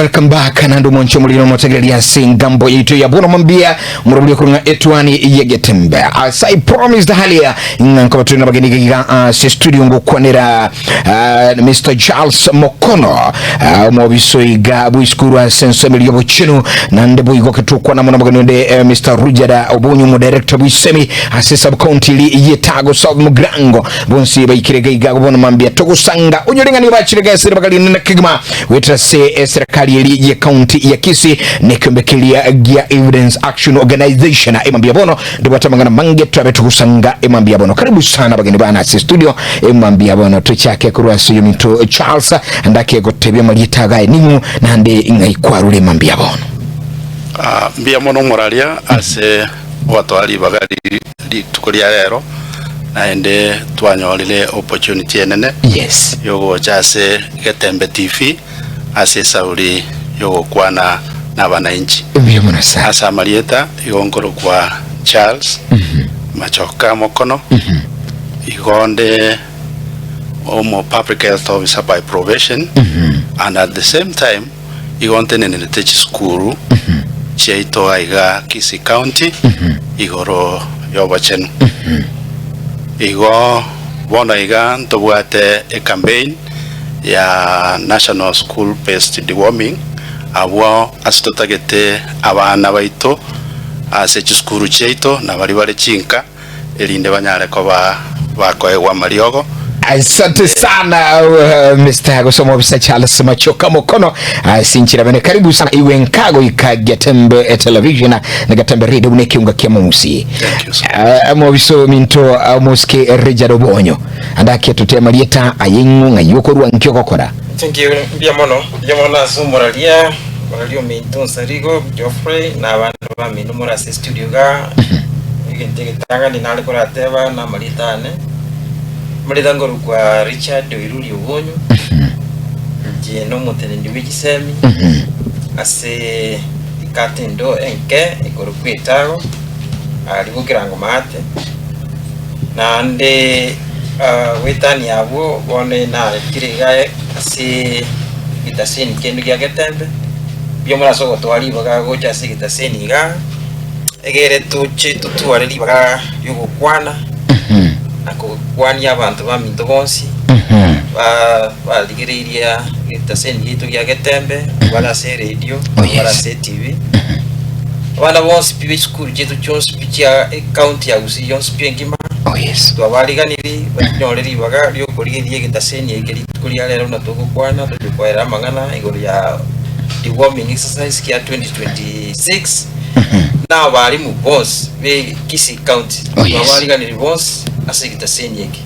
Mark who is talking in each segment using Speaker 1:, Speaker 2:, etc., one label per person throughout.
Speaker 1: Welcome back nandi omonche omorino omotegereria ase engambo yaito ya bono mambia omorobori okorung'a etwani yegetembe. As I promised earlier, ng'a nkoba tore nabageni iga iga ase studio ngokwanera uh, Mr. Charles Mokono uh, omobiso iga bw'isukuru ase ensemo eria y'obochenu nande boigo ketokwana mono omogeni onde eh, Mr. Rujada Obonyo omodirector bw'isemi ase sub county eri y'Etago South Mugirango Bonsi baikire gaiga bono mambia togosanga onyore ng'a nigo bachire gese ribaga rinene kegima goetera ase eserekari eri ye county ya Kisii na ekiombe keria gia Evidence Action Organization emambia bono ndobwate amang'ana mange turabe togosanga emambia bono. Karibu sana abageni bane ase studio emambia bono. Tochake korwa ase oyominto Charles ndake gotebia amarieta agaye ning'o naende ng'ai kwarure emambia bono.
Speaker 2: Ah, mbuya mono omoraria ase ogotoa ribaga Rituko ria rero naende twanyorire opportunity enene
Speaker 1: Yes.
Speaker 2: yogocha ase Getembe TV ase esauri yogokwana nabananchi.
Speaker 1: Mbuya mono sana.
Speaker 2: Ase amarieta igo nkorokwa Charles Machoka Mokono, igo nde omo public health officer by profession and at the same time Igo ntenenerete chisukuru chiaito aiga Kisii County igoro y'obochenu. Igo bono iga ntobwate ecampaign ya National School Based Deworming abwo ase totagete abana baito ase chisukuru chiaito na baria bare chinka erinde banyare koba bakoegwa amariogo.
Speaker 1: Asante sana uh, Mr. Gosoma Officer Charles Machoka Mokono asinchira bene karibu sana iwe nkago ika Getembe eh, Television na Getembe Radio bune kiunga kia musi
Speaker 2: Thank you, sir.
Speaker 1: uh, mobiso minto uh, moske Richard Obonyo andake tute marieta ayeng'u ng'ayokorwa nkio gokora
Speaker 3: Thank you mbuya mono mbuya mono ase omoraria moraria ominto Nsarigo Geoffrey na abande bamino more ase estudio igaa egento egetang'ani nare korateba na amarieta ane amarieta nkorokwa Richard Oiruri Obonyo inche na omoteneneri bwe chisemi ase ekata endo enke ekorokwa Etago aria bokerango maate. Naende goetania abwo bono naretire iga ase egetaseni kende gia Getembe, mbuya mono ase ogotoa ribaga gocha ase egetaseni igaa, egere toche totware ribaga ri'ogokwana na kogokwania abanto baminto bonsi ba barigereirie egetaseni giaito gia Getembe, bare ase eredio,
Speaker 1: Oh, yes.
Speaker 3: bare ase etibi. Abana bonsi pi b'echisukuru chiaito chionsi pi chia ecounty ya Gusii yonsi pi engima,
Speaker 1: Oh yes.
Speaker 3: twabariganirie banyore ribaga ri'okorigereria egetaseni eke rituko ria rero buna togokwana tochie koera amang'ana igoro ya deworming exercise kia 2026 na abalimu bonsi be Kisii County
Speaker 1: Oh, yes.
Speaker 3: twabariganirie bonsi ase egetaseni eke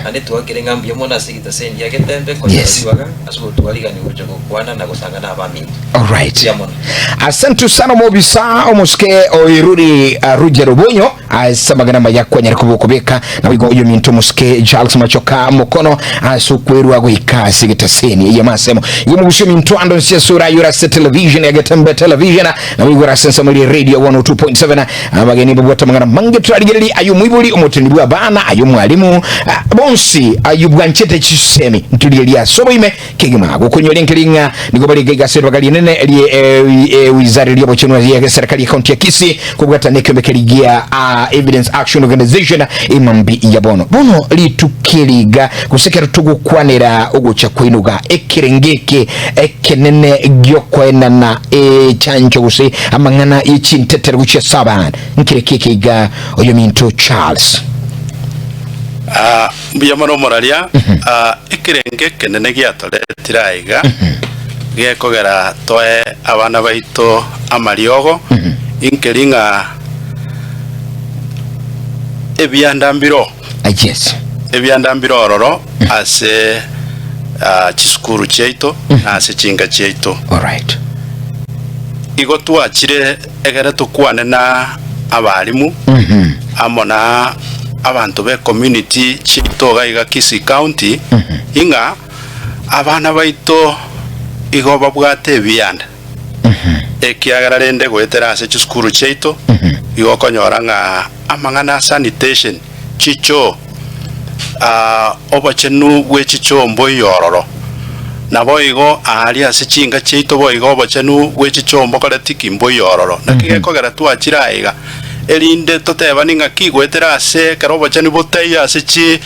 Speaker 3: naende twakire ng'a mbuya mono ase egetaseni gia Getembe konyora
Speaker 1: Yes.
Speaker 3: ribaga ase gotwarigania gocha gokwana na gosanga na abaminto.
Speaker 1: Alright.
Speaker 3: Mbuya mono.
Speaker 1: Asante sana omobisa omosike oiruri uh, Roger Obonyo ase amagena amaya kwanyara koba okobeka naboigo oyo minto omosike Charles Machoka mokono ase okwerwa goika ase getaseni eye masemo igo omogusio minto ando nsi ase orayore ase television ya Getembe television naboigo ase ensemo eri radio 102.7 abageni babwate amang'ana mange turarigererie aye omoibori omoteneni bwa abana aye omwalimu ah, bonsi aye bwanchete chisemi nturigererie ase oboime Kegima gokonyoria nkeri ng'a nigo bare iga ase ribaga rinene rie wizara ri'obochenu ria serikali ya county ya Kisii kobwatana nekiombe keria gia Evidence Action Organization emambi ya bono. Bono rituko eri iga gose ekero togokwanera ogocha kwaino iga ekerengo eke ekenene giokoenana echancho gose amang'ana ye chintetero gochia ase abana nkere ki eke iga oyominto Charles?
Speaker 2: Mbuya mono omoraria, ekerengo ekenene giatoretire aiga gekogera toe abana baito amariogo, inkeri ng'a ebianda mbiro,
Speaker 1: Yes.
Speaker 2: ebianda mbiro ororo ase chisukuru chiaito na ase chinka chiaito.
Speaker 1: Alright.
Speaker 2: Igo twachire egere tokwane na abalimu amo na abanto be community chiaito iga iga Kisii County ing'a abana baito igo babwate ebianda ekiagera rende goetera ase chisukuru chiaito igo okonyora ng'a amang'ana a sanitation, chichoo, obochenu bwe chichoo mboiyo ororo. Naboigo aaria ase chinka chiaito boigo obochenu bwe chichoo mbokoreti ki? Mboiyo ororo. Naki gekogera twachire aiga, erinde totebani ng'aki goetera ase ekero obochenu botaiyo ase chi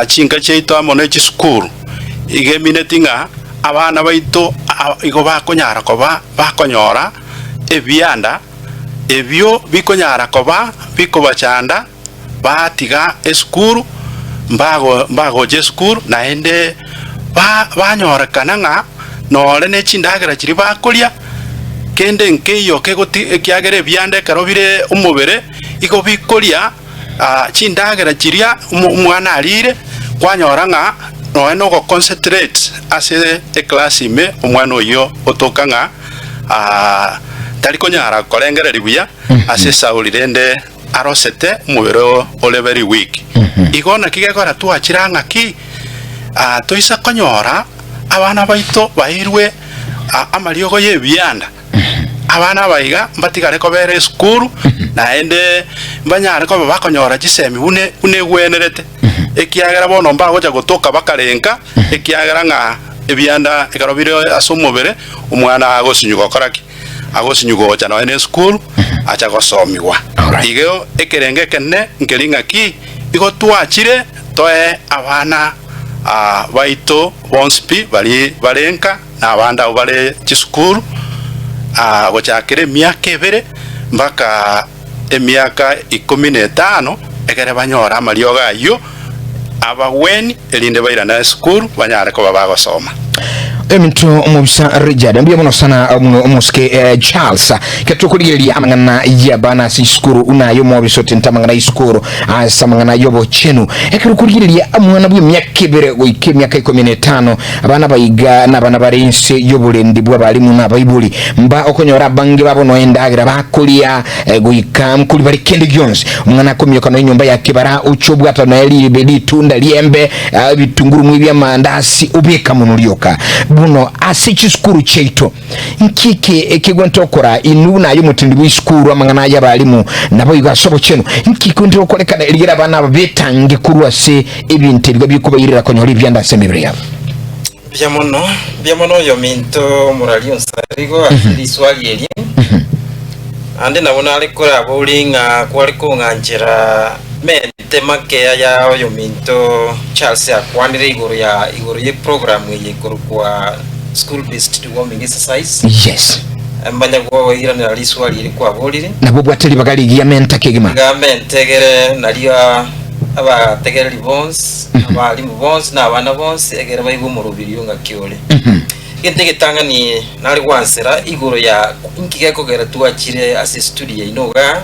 Speaker 2: chinka chiaito amo ne chisukuru, iga emineti ng'a abana baito igo bakonyara koba bakonyora ebianda ebio bikonyara koba bikobachanda batiga esukuru, mbago mbagocha esukuru, naende ba banyorekana ng'a nore ne chindagera chiria bakoria, kende nkeiyo kegoti ekiagera ebianda ekero bire omobere, igo bikoria chindagera chiria omo omwana arire, kwanyora ng'a nonya na ogoconcentrate ase eclass ime, omwana oyio otoka ng'a tari konyara korengereria buya ase esauri rende arosete omobere ore very weak. Igo naki gekogera twachire ang'a ki? Toisa konyora abana baito bairwe amariogo y'ebianda, abana aba iga mbatigare kobera esukuru, naende mbanyare koba bakonyora chisemi buna buna egwenerete, ekiagera bono mbagocha gotoka bakarenka, ekiagera ng'a ebianda ekero bire ase omobere, omwana agosinywa gokora ki? Agosinywa gocha nonya nesukuru, acha gosomigwa.
Speaker 1: Alright.
Speaker 2: Igo ekerengo ekenene nkeri ng'aki, igo twachire toe abana baito bonsi pi baria bare nka, na abande abwo bare chisukuru, gochakera emiaka ebere mpaka emiaka ikomi na etano, ekere banyore amariogo ayio abagweni, erinde bairane esukuru banyare koba bagosoma.
Speaker 1: Ominto omobisa Richard mbuya mono sana omosike Charles ketokorigereria amang'ana y'abana ase isukuru una aye omobisa otente amang'ana y'isukuru ase amang'ana y'obochenu ekero okorigereria omwana bw'emiaka ebere goika emiaka ikomi na etano abana baiga nabana bare inse y'oborendi bw'abalimu na abaibori mba okonyora abange babo noe endagera bakoria Goika nkori bare kende gionsi. Omong'ana akominyoka nonya enyomba ya kebara, oche obwata nonya ribe ritunda ri'embe, ebitunguru ebi'amandasi, obeka mono rioka. Bono ase chisukuru chiaito, nki eke ekegwente okora inwe buna aye omoteneneri bw'esukuru, amang'ana aya abalimu, naboigo ase obochenu? Nki kende gokorekana rigere abana aba betange korwa ase ebinto ebiga bikobairera konyora ebianda ase emebere yabo?
Speaker 3: Mbuya mono, mbuya mono oyominto omorari onsarigo ase riswali eri. Naende nabo nare koraborie ng'a kware kong'anchera mente make aya oyominto Charles akwanire igoro ya igoro ye program eye ekorokwa school based deworming exercise.
Speaker 1: Yes.
Speaker 3: Mbanya goiranera riswali eri kwaborire.
Speaker 1: Nabo obwate ribaga rigiya menta kegima.
Speaker 3: Iga mentegere nario abategereri bonsi, abalimu bonsi, na abana bonsi, ekero baigwa omoroberio ng'aki ore. Egento egetang'ani nare gwansera igoro ya inki gekogera twachire ase estudio yaino igaa,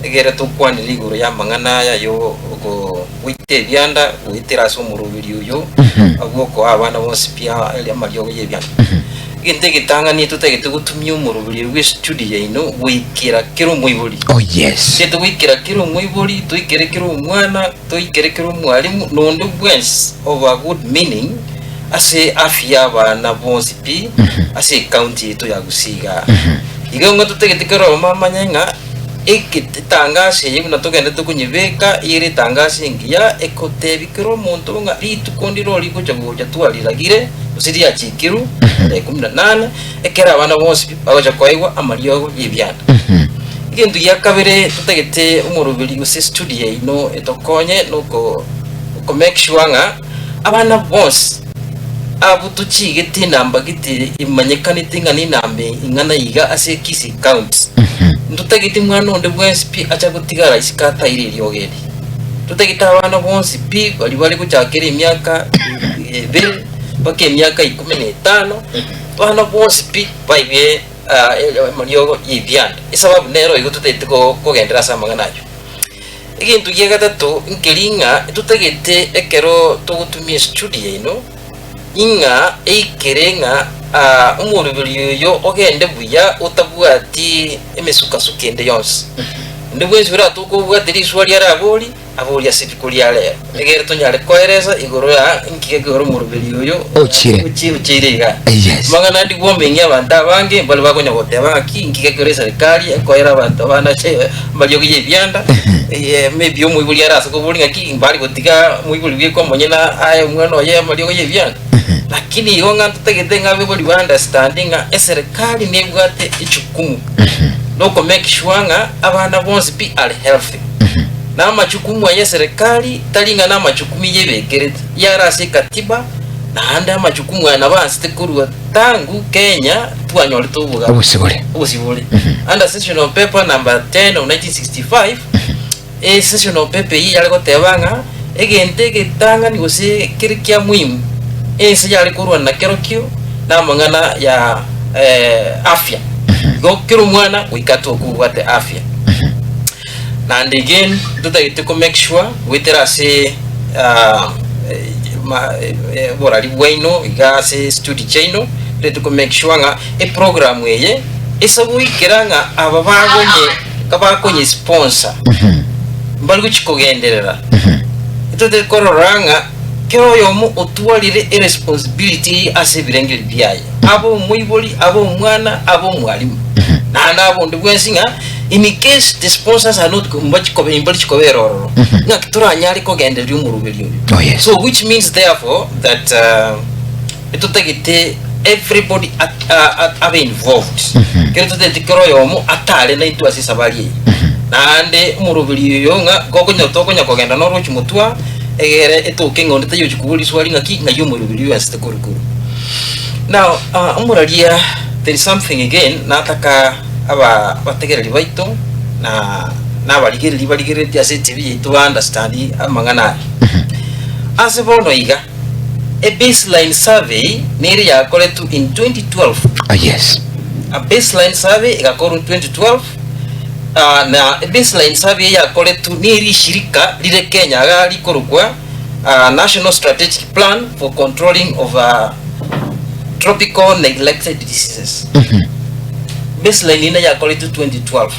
Speaker 3: egere tokwanere igoro y'amang'ana aya yo ogo goita ebianda goetera ase omoroberio oyo bw'okoa abana bonsi pi amariogo y'ebianda. Egento egetang'ani totagete gotumia omoroberio bw'estudio yaino goikera kera omoibori.
Speaker 1: Oh yes.
Speaker 3: Totagete goikera kera omoibori, toikere kera omwana, toikere kera omwalimu, na onde bwensi of a good meaning ase afya y'abana bonsi pi ase ecounty yaito ya Gusii igaa. Igo ng'a totagete kera oyomo amanye ng'a eke etangaso eye buna togenderete konyebeka ere etangaso engiya egotebia kera omonto ng'a rituko ndiro rigocha gocha twariragire gose riachikirwe tarehe kumi na nane ekero abana bonsi pi bagocha koegwa amariogo y'ebianda. Egento gia kabere totagete omoroberi gose estudio yaino etokonye noko oko make sure ng'a abana bonsi abwo tochigete enamba gete emanyekanete ng'a nenamba ing'ana iga ase Kisii County, ntotagete mwana onde bwensi pi acha gotigara isiko ataire eriogo eri. Totagete abana bonsi pi baria bare gochakera emiaka ebere mpaka emiaka ikomi na etano, abana bonsi pi baigwe amariogo y'ebianda. Esababu nero igo totagete kogenderera ase amang'ana ayio. Egento gia gatato nkeri ng'a totagete ekero togotumia estudio yaino, ing'a eikere ng'a omoroberi oyo ogende buya otabwati emesukasuko ende yonsi. Onde bwensi oratoke obwate riswali arabori, abori ase rituko ria rero, egere tonyare koeresa igoro ya inki gekogera omoroberi oyo
Speaker 1: Ochire.
Speaker 3: ochi ocheire igaa.
Speaker 1: Yes.
Speaker 3: Amang'ana ande bwomeng'ia abanto abange mbare bakonya goteba ng'aki inki gekogera eserikari ekoera abanto abana ase amariogi y'ebianda maybe omoibori arase kobori ng'aki mbare gotiga omoibori bweka omonyene aye omwana oye amariogo y'ebianda. Lakini igo ng'a ntotagete ng'a abaibori ba understand ng'a eserekari nebwate echukumu na oko make sure ng'a abana bonsi pi are healthy. Na amachukumu aya eserekari tari ng'a na amachukumu yebekerete, yare ase ekatiba naende amachukumu aya nabo ansete korwa tangu Kenya twanyorete obogabe.
Speaker 1: Obosibore.
Speaker 3: Obosibore. Under sessional paper number 10 of 1965, Esessional paper eyio yare goteba ng'a egento egetang'ani gose kere kia muhimu ense yare korwana na kerokio namang'ana ya afya. Igo kera omwana goika atoke obwate afya. Naende again ntotagete ko make sure goetera ase oborari bwaino iga ase studio chiaino totagete ko make sure ng'a eprogram eye ase goikera ng'a aba bagonye kabakonye sponsor mbari gochi kogenderera totari korora ng'a kera oyomo otwarire eresponsibility eye ase ebirengeri biaye abe omoibori abe omwana abe omwalimu naende abe onde bwensi ng'a in case the sponsors are not mbachi kobe mbari chikobera ororo ng'aki toranyare kogendereria omoroberi oyo
Speaker 1: Oh, yes.
Speaker 3: so which means therefore that Etotagete everybody abe involved. Kero totagete kera oyomo atare naintwe ase esabari eye. Naende omoroberi oyo ng'a gokonya tokonya kogenda noro ochi motwa egere etoke ng'a onde taiyo ochi kobua riswari ng'aki ng'ai omoroberi oyo ansete korwa korwa. Now omoraria there is something again nataka aba abategereri baito na nabarigereria barigereretie ase etibi yaito ba understand amang'ana aya. Ase bono iga. A baseline survey nere yakoretwe in 2012.
Speaker 1: Ah, yes.
Speaker 3: A baseline survey egakorwa in 2012 ah, na a baseline survey yakoretwe ne rishirika rire Kenya iga rikorokwa ah, National Strategic Plan for Controlling of ah, Tropical Neglected Diseases. Baseline eye yakoretwe 2012.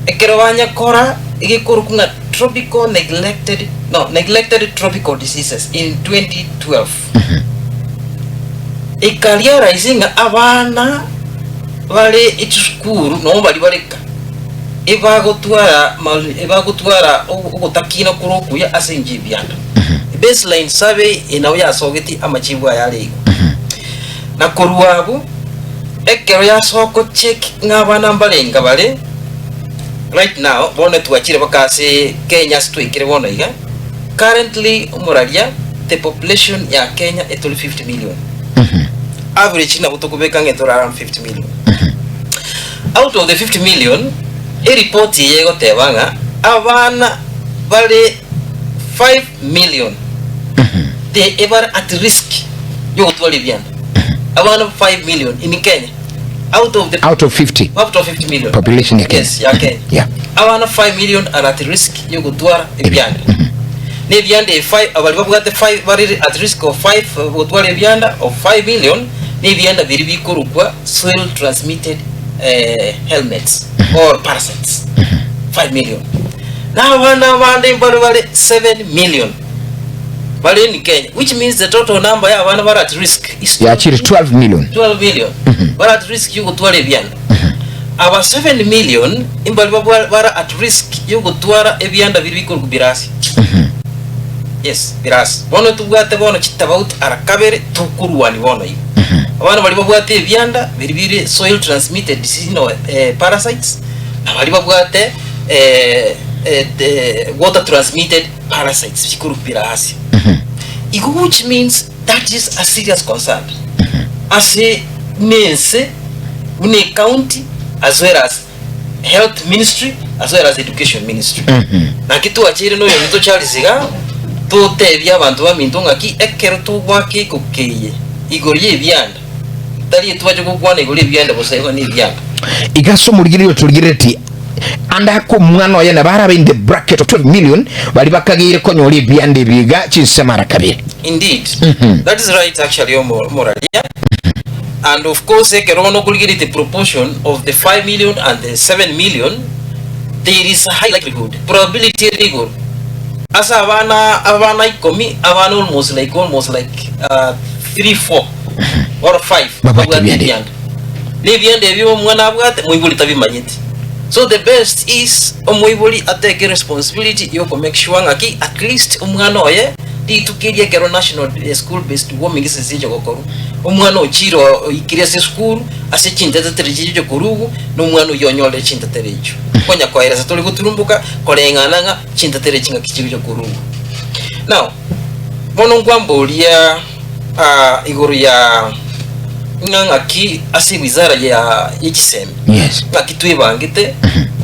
Speaker 3: Ekero banyakora egekorokwa ng'a Tropical neglected, no, neglected tropical diseases in 2012. Ekarealize ng'a abana bare echisukuru nabo baria bare ka ebagotwara mal- ebagotwara ogotakina kore okuya ase enchera ebianda. Baseline survey eye nabo yasogetie amachibu aya are igo. Na korwa abwo, ekero yasoa gocheck ng'a abana mbarenga bare, Right now bono twachire mpaka ase Kenya ase twaikire bono iga, currently omoraria the population ya Kenya etori 50 million. Average nabo tokobeka ng'a etore around 50 million. Out of the 50 million, eripoti eye egoteba ng'a abana bare 5 million they ebare at risk yogotwara ebianda. Abana 5 million in Kenya. Out of the
Speaker 1: Out of 50
Speaker 3: out of 50 million
Speaker 1: population ya Kenya.
Speaker 3: Yes, ya Kenya. Abana 5 million are at risk yogotwara ebianda. Na ebianda ebi 5 abari babwate 5 bari at risk of 5 gotwara ebianda of 5 million na ebianda biria bikorokwa soil transmitted eh, helmets or parasites 5 million. Na abana abande mbare bare 7 million bare in Kenya which means the total number ya abana bare at risk is
Speaker 1: Yachire 12 million.
Speaker 3: 12 million bare at risk yogotwara ebianda. Aba 7 million imbari babwa bare at risk yogotwara ebianda biria bikorokwa birasi. Yes, birasi. Bono tobwate bono chitabauti ara kabere tokorwani bono iga. Abana baria babwate ebianda biria bire soil transmitted disease no eh, parasites na baria babwate eh, eh, the water transmitted parasites chikorokwa birasi. Igo which means That is a serious concern ase nense buna ecounty as well as health ministry as well as education ministry. Naki twachire na oyominto Charles iga totebie abanto baminto ng'aki ekero togoaka ekoke eye igoro ya ebianda tari etwache gokwana igoro ya ebianda bosa igo na ebianda.
Speaker 1: Iga ase omorigereria otorigereretie ande ake omwana oye nabo arabe in the bracket of 12 million baria bakageire konyora ebianda ebi iga chinsemo ara kabere.
Speaker 3: Indeed, that is right actually omoraria. And of course ekero bono okorigereria the proportion of the 5 million and the 7 million, there is a high likelihood, probability ere igoro. Ase abana abana ikomi, abana almost like almost like 3 4 or 5
Speaker 1: Babwate
Speaker 3: babwate
Speaker 1: ebianda.
Speaker 3: ebianda. Na ebianda ebio omwana abwate moibori tabimanyeti. So the best is omoibori atake responsibility yoko make sure ng'aki at least omwana oye. Rituko eri ekero national school based deworming exercise eche gokorwa, omwana ochire oikire ase esukuru ase chintetere chiche korugwa, na omwana oyio onyorire chintetere echio. Konya koeresa tori goturumboka koreng'ana ng'a chintetere echi ng'aki chigocha korugwa. Now, bono nkwamboria igoro ya ng'a ng'aki ase ewizara ya ye chisemi
Speaker 1: Yes.
Speaker 3: ng'aki twebangete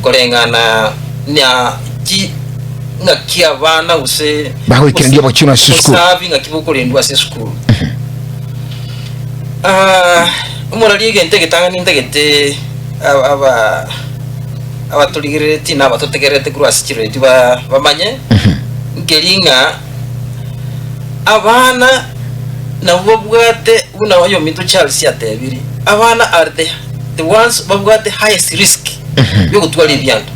Speaker 3: koreng'ana na chi ng'aki abana gose
Speaker 1: Bagoikerandia obochenu ase esukuru.
Speaker 3: obosabi ng'aki bokorendwa ase esukuru. Ah, omorari egento egetang'ani ntagete aba aba abatorigerereti na abatotegererete korwa ase chiredio ba bamanye, nkeri ng'a abana nabwo babwate buna oyominto Charles atebire, abana are the the ones babwate highest risk yogotwara ebianto.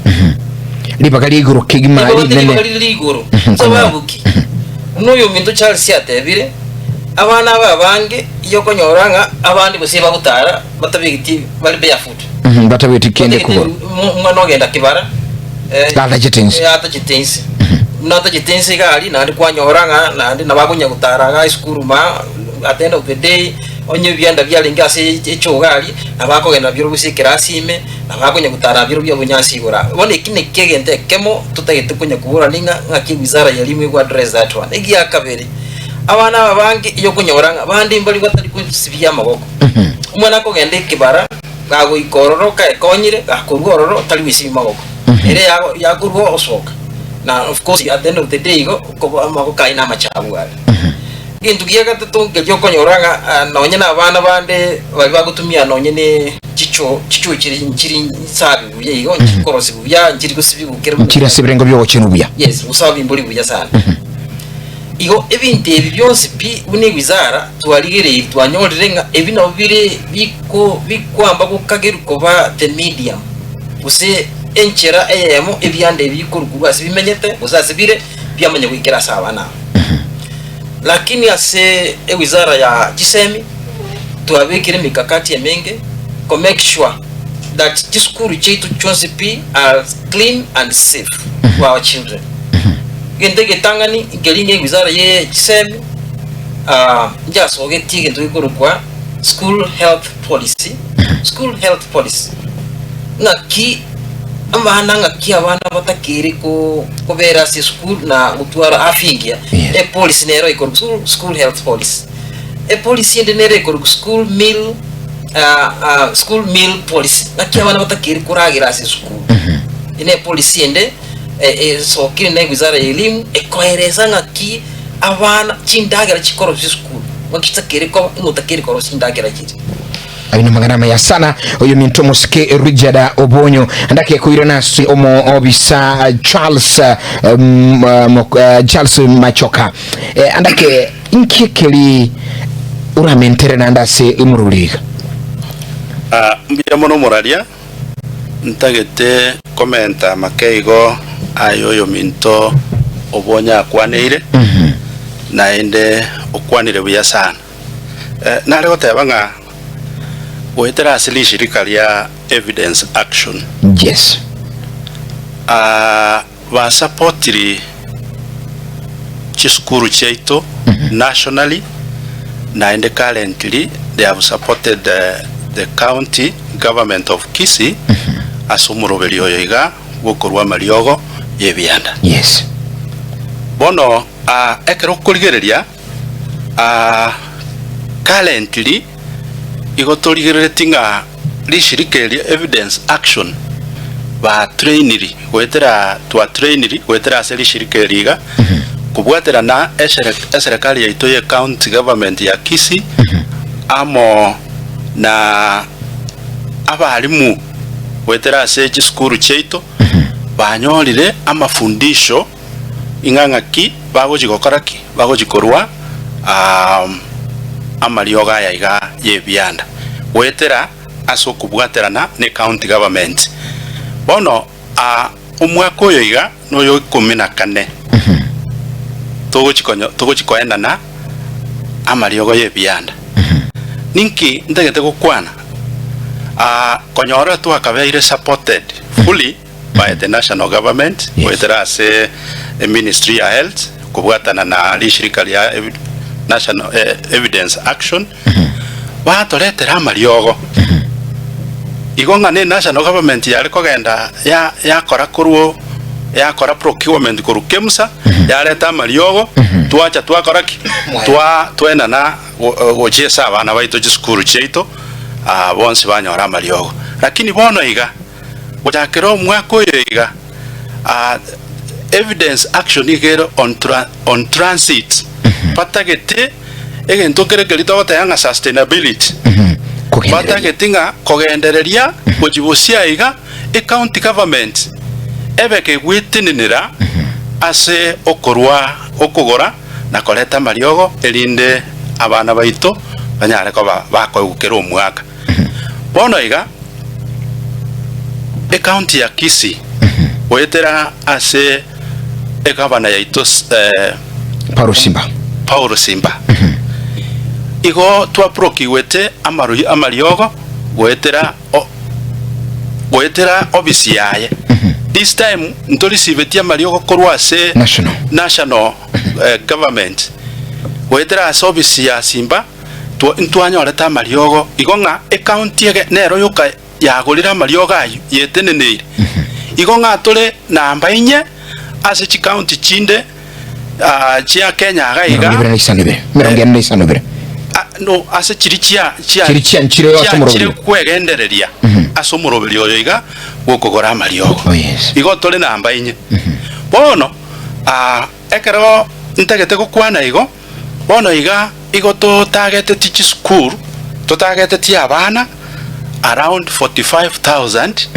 Speaker 1: Ribaga ria igoro kegima
Speaker 3: Ribaga
Speaker 1: rinene.
Speaker 3: ribaga rire rigoro.
Speaker 1: Mhm,
Speaker 3: Sababu ki? Buna oyominto Charles atebire, abana aba abange iyo okonyora ng'a abande gose bagotara batabegeti bare barefoot.
Speaker 1: Mhm, batabeti kende
Speaker 3: Batagete
Speaker 1: kogoro.
Speaker 3: omwana ogenda kibara eh,
Speaker 1: Atachete inse.
Speaker 3: eh, atachete inse. Buna atachete inse iga aria naende kwanyora ng'a naende nabo akonya gotara iga esukuru ma at the end of the day onye ebianda biarenge ase echogo aria nabo akogenda nabio gose ekerasi ime nabo akonya gotara nabio bia obonyansi igoro abwo. Bono eki nakio egento ekemo totagete konya koborania ng'a ng'aki ewizara ya elimu ego address that one. Egia kabere, abana aba abange iyo okonyora ng'a bande mbari batari kosibia amaboko. Omwana akogenda ekebara, gagoika ororo kaekonyire, gakorwa ororo tari gwesibia amaboko. Ere yago yakorwa osoka. Na of course at the end of the day igo okoba amaboko aye namachabu are. Egento gia gatato nkeria okonyora ng'a ah, nonye na abana bande baria bagotumia nonye ne chicho chicho chiri nchiri nsabi buya igo nchikorosi buya nchiri gosibigwa kera
Speaker 1: Nchire ase ebirengo bi'ogochenu buya.
Speaker 3: Yes, obosabi mbori buya sana. Igo ebinto ebi bionsi pi buna ewizara twarigereiri twanyorire ng'a ebi nabo bire biko bikwamba gokagerwa koba the medium gose enchera eyemo ebianda ebi bikorwa korwa ase bimenyete gose ase bire biamanya goikera ase abana aba. Lakini ase ewizara ya chisemi twabekire emikakati emenge ko make sure that chisukuru chiaito chionsi pi are clean and safe for our children. Egento egetang'ani nkeri ng'a ewizara ye chisemi ah, njasogetie egento gekorokwa school health policy, school health policy ng'aki Abana ng'aki abana batakeire kobera ase esukuru na gotwara afya engiya.
Speaker 1: Yes.
Speaker 3: Epolicy nero ekorokwa school, school health policy. Epolicy ende nero ekorokwa school meal ah, ah, school meal policy. Ng'aki abana batakeire koragera ase esukuru. Eye ne epolicy ende eh, esokire na ewizara ya elimu ekoeresa ng'aki abana chindagera chikorosia esukuru ng'aki chitakeire koba ng'o otakeire korosia chindagera chiria.
Speaker 1: Aye namang'ana amaya sana oyominto omosike Richard Obonyo ndake koirana ase omoobisa Charles um, Charles Machoka eh, andake inki ekeri oramentere naende ase emorori iga?
Speaker 2: Ah, mbuya mono omoraria, ntagete komenta make igo aye oyominto Obonyo akwaneire, naende okwanire buya sana. Nare goteba ng'a goetera ase rishirika ria Evidence Action,
Speaker 1: Yes.
Speaker 2: basapotiri chisukuru chiaito nationally naende currently they have supported the county government of Kisii ase omoroberi oyo iga bw'okorua amariogo y'ebianda.
Speaker 1: Yes.
Speaker 2: Bono ekero okorigereria Currently igo torigerereti ng'a rishirika eri Evidence Action ba trainiri goetera twa trainiri goetera ase rishirika eri iga kobwaterana eserekari yaito ye county government ya Kisii amo na abalimu goetera ase chisukuru chiaito banyorire amafundisho Ing'a ng'aki bagochia gokora ki? Bagochia korua amariogo aya iga y'ebianda goetera ase okobwaterana ne county government. Bono omwaka oyo iga noyo ikomi na kane togochia konyo togochia koenana amariogo y'ebianda. Ninki ntagete gokwana? Konyora twakabeire supported fully by the national government goetera ase ministry ya health. kobwatana na rishirika ria National Evidence Action, batoretera amariogo. Igo ng'a ne national government yare kogenda yakora korwa yakora procurement korwa KEMSA, yareta amariogo, twacha twakora ki? Twa twaenana gochia ase abana baito chisukuru chiaito, bonsi banyora amariogo. Lakini bono iga, gochakera omwaka oyo iga, evidence action iga ere on transit, batagete egento kere keria togoteba ng'a sustainability, batagete ng'a kogendereria gochia bosio aiga, ecounty government ebe kegwetenenera ase okorwa okogora na koreta amariogo erinde abana baito banyare koba bakoigwa kera omwaka. Bono iga, ecounty ya Kisii goetera ase egavana yaito
Speaker 1: Paulo Simba.
Speaker 2: Paulo Simba igo twaprokigwete amariogo goetera goetera obisi yaye. This time ntorisibetie amariogo korwa ase
Speaker 1: National.
Speaker 2: national government goetera ase obisi ya Simba. Ntwanyorete amariogo igo ng'a ecounty ege nero yoka yagorire amariogo ayio yeteneneire. Igo ng'a tore namba inye ase chicounty chinde chia Kenya iga iga.
Speaker 1: Emerongo ebere na isano ibere. Emerongo ene na isano ibere.
Speaker 2: No, ase chiria chia chia
Speaker 1: Chiria chianchire ase
Speaker 2: chianchire
Speaker 1: omoroberio.
Speaker 2: kwegendereria ase omoroberio oyo iga bw'okogora amariogo.
Speaker 1: Oh, yes.
Speaker 2: Igo tore namba inye. Bono ekero ntagete gokwana igo. Bono iga igo totageteti chisukuru, totageteti abana around 45,000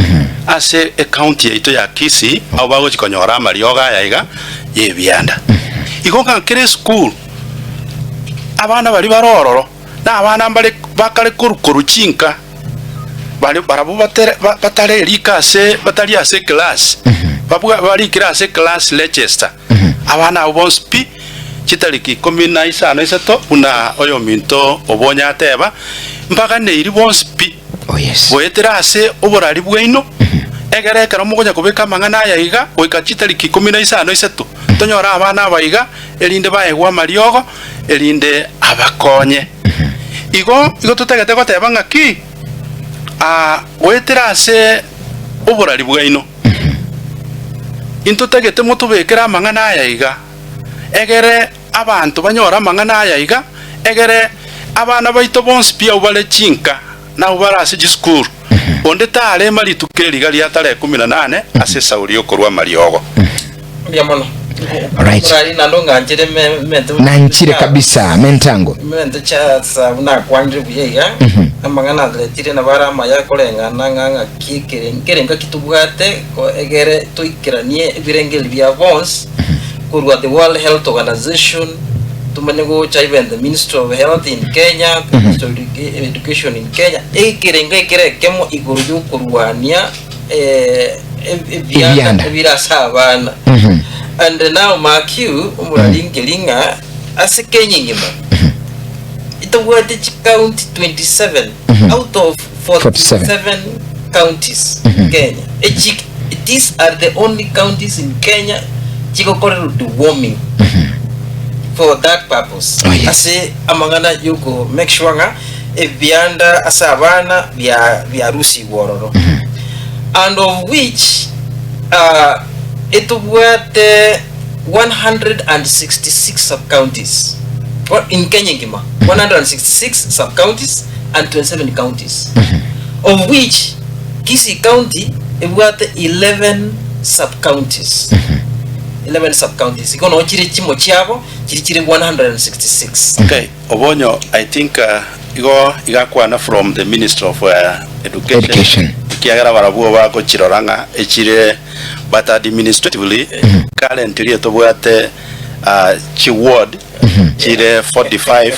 Speaker 2: ase ecounty yaito ya Kisii abwo bagochi konyora amariogo aya iga ya ebianda. Igo ng'a kera esukuru abana baria bare ororo na abana mbare bakare korwa korwa chinka bare barabwo batere batare rika ase batari ase eclass babwa barikire ase eclass register. Abana abwo bonsi pi, chitariki ikomi na isano isato, buna oyominto obo ateba, mbaganeiri bonsi pi,
Speaker 1: Oh, yes.
Speaker 2: goetera ase oborari bwaino, egere ekero mokonya kobeka amang'ana aya iga goika chitariki ikomi na isano isato, tonyore abana aba iga, erinde baegwe amariogo, erinde abakonye. Igo igo totagete goteba ng'aki? Aa, goetera ase oborari bwaino. Intotagete motobekere amang'ana aya iga, egere abanto banyore amang'ana aya iga, egere abana baito bonsi pi abwo bare chinka, na abwo bare ase chisukuru, onde tarema rituko eri iga ria tarehe ikomi na nane ase esauri y'okorua amariogo.
Speaker 3: Mbuya mono.
Speaker 1: Alright.
Speaker 3: Murari naende ong'anchere me- mente
Speaker 1: Nanchire kabisa mentango.
Speaker 3: Mente chia buna akwanire buya iga amang'ana aretire nabo are amaya koreng'ana ng'a ng'aki ekere nkerenga ki tobwate ko egere toikeranie ebirengererio bia bonsi korwa the World Health Organization tomanye gocha even the Ministry of Health in Kenya, the Ministry of Education in Kenya, ekerengo ekere ekemo igoro yokorwania
Speaker 1: Ebianda.
Speaker 3: ebianda ebire ase abana and now mark you omorarinkeri ng'a ase Kenya engima itobwate chicounty 27 out of 47 counties in Kenya echi these are the only counties in Kenya chigokorerwa deworming for that purpose
Speaker 1: Oh, yes.
Speaker 3: ase amang'ana yoko make sure ng'a ebianda ase abana bia biarusigwe ororo and of which uh, etobwate 166 sub-counties Well, in Kenya engima 166 sub-counties and 27 counties of which Kisii County ebwate 11 sub-counties 11 sub-counties igo noo chire chimo chiabo chiri chire 166
Speaker 2: Okay, Obonyo I think igo igakwana from the ministry of education,
Speaker 1: Education.
Speaker 2: ekiagera barabwo bagochirora ng'a echire but administratively currently etobwate chi ward chire 45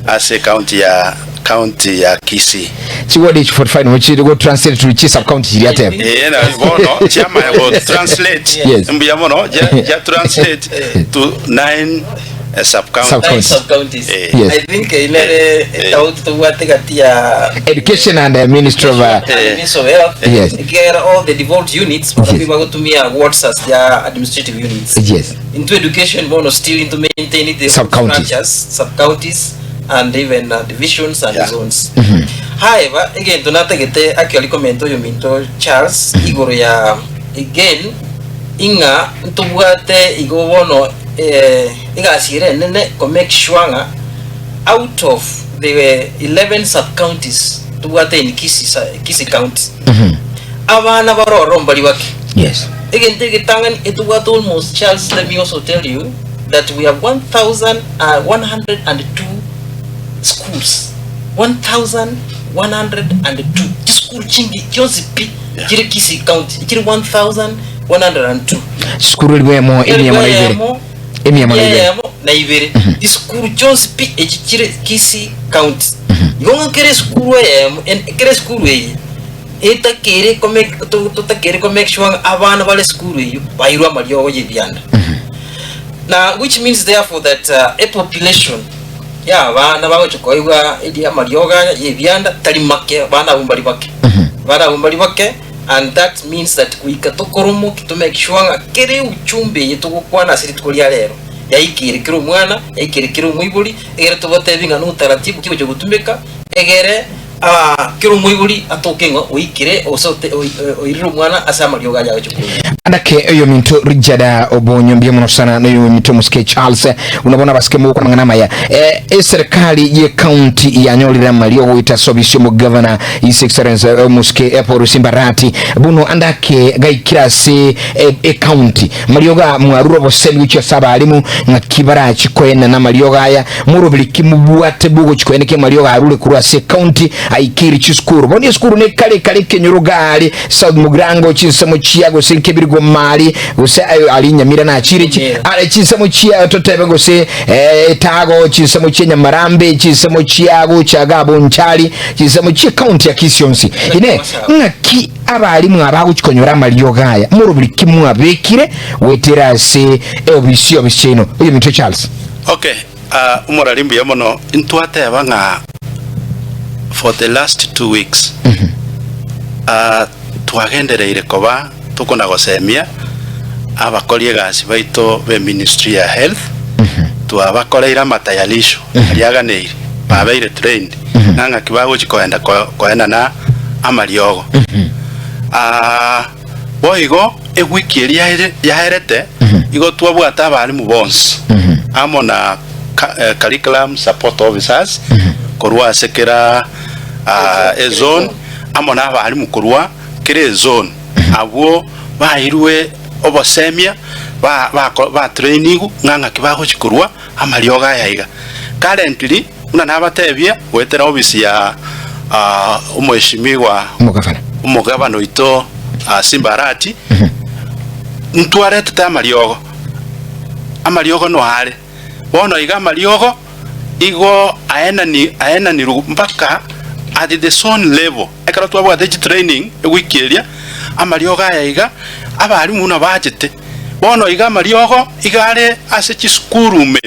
Speaker 2: ase county ya county ya Kisii.
Speaker 1: Chiward echi 45 nigo chiri go translate to chi sub county chiria ateba.
Speaker 2: Eh, na bono chiamanya go translate
Speaker 1: Yes.
Speaker 2: mbuya mono ja, ja translate to 9. Sub
Speaker 1: Sub
Speaker 2: county.
Speaker 1: county.
Speaker 3: Sub counties.
Speaker 2: Eh.
Speaker 1: Yes.
Speaker 3: I think inere etauti tobwate gati ya
Speaker 1: Education and Ministry of
Speaker 3: and Ministry of Health.
Speaker 1: Yes.
Speaker 3: Ekiagera all the devolved units
Speaker 1: Yes.
Speaker 3: yes. bagotumia wards as their administrative units.
Speaker 1: Yes.
Speaker 3: Into education bono still into maintain the
Speaker 1: Sub-counties.
Speaker 3: structures, sub-counties and even divisions and zones. However, egento natagete actually comment oyo minto Charles igoro ya again ing'a ntobwate igo bono eh, egasi ere enene ko make sure ng'a out of the 11 sub-counties tobwate in Kisii, sa- Kisii County abana baroro mbari bake Egento egetang'ani etobwate almost Charles let me also tell you that we have 1102 schools 1102 chisukuru chingi chionsi pi chire Kisii County chire 1102
Speaker 1: Chisukuru elifu eyemo emia mono ibere. Emia mono ibere.
Speaker 3: Eyemo na ibere chisukuru chionsi pi echi chire Kisii County igo ng'a kera esukuru eyemo kera esukuru eye Etakeire komake totakeire ko make sure ng'a abana bare esukuru eyio bairwe amariogo y'ebianda. Na which means therefore that a population ya abana bagocha koigwa eri amariogo aya y'ebianda tari make, abana abwo mbari bake. Abana abwo mbari bake and that means that goika tokoromoki to make sure ng'a kera euchumbe eye togokwana ase rituko ria rero yaikeire kera omwana, yaikeire kera omoibori, egere tobatebi ng'a na utaratibu ki ogocha gotumeka egere Aa, kera omoibori atoke ng'a oikire, gose oirire omwana ase amariogo aye agochia koigwa.
Speaker 1: Andake oyominto Richard Obonyo mbuya mono sana na oyominto Musike Charles buna bono abasike mogokwana amang'ana amaya. Eh, eserikali ye county yanyorire amario goita ase obisi omogavana His Excellency eh, Musike Paul Simbarati buno andake gaikire ase eh, ecounty Amariogo aya mwarure obosemi gochia ase abalimu, ng'aki barachi koenana amariogo aya, morobiri ki mobwate bogochi koeneka amariogo arure korwa ase ecounty aikeire chisukuru. Bono esukuru nekare ekare ekenyoro gari South Mugirango chinsemo chia gose nkebirigo mari gose ayo ari Nyamira nachire chi are chinsemo chia totebe gose eh, etago chinsemo chia Nyamarambe chinsemo chia gocha gabo Nchari chinsemo chia county ya Kisii yonsi ine ng'aki Abalimu aba agochia konyora amariogo aya, morobiri ki mwabekire goetera ase eobisi y'obisi chiaino? Oyominto Charles.
Speaker 2: Okay, ah, omorari mbuya mono, intwateba ng'a for the last 2 weeks ah, twagendereire koba tokona gosemia abakori egasi baito be ministry ya health, twabakoreire amatayarisho aria aganeire, babeire trained ng'a ng'aki bagochi koenda koenana amariogo. Ah, boigo ewiki eria yaere- yaerete igo twabwate abalimu bonsi amo na ka- eh, curriculum support officers korwa ase kera ah, ezone amo na abalimu korwa kera ezone abwo bairwe obosemia ba- bako- batrainigwe ng'a ng'aki bagochi korwa amariogo aya iga. Currently Buna nabatebie, goetera obisi ya omweshimiwa
Speaker 1: Omogavana.
Speaker 2: omogavana oito Simba Arati, ntwaretete amariogo, amariogo noare. Bono iga amariogo igo aenani aenanirwe mpaka at the zone level. Ekero twabwate chitraining ewiki eria, amariogo aya iga abalimu buna bachete. Bono iga amariogo iga are ase chisukuru ime.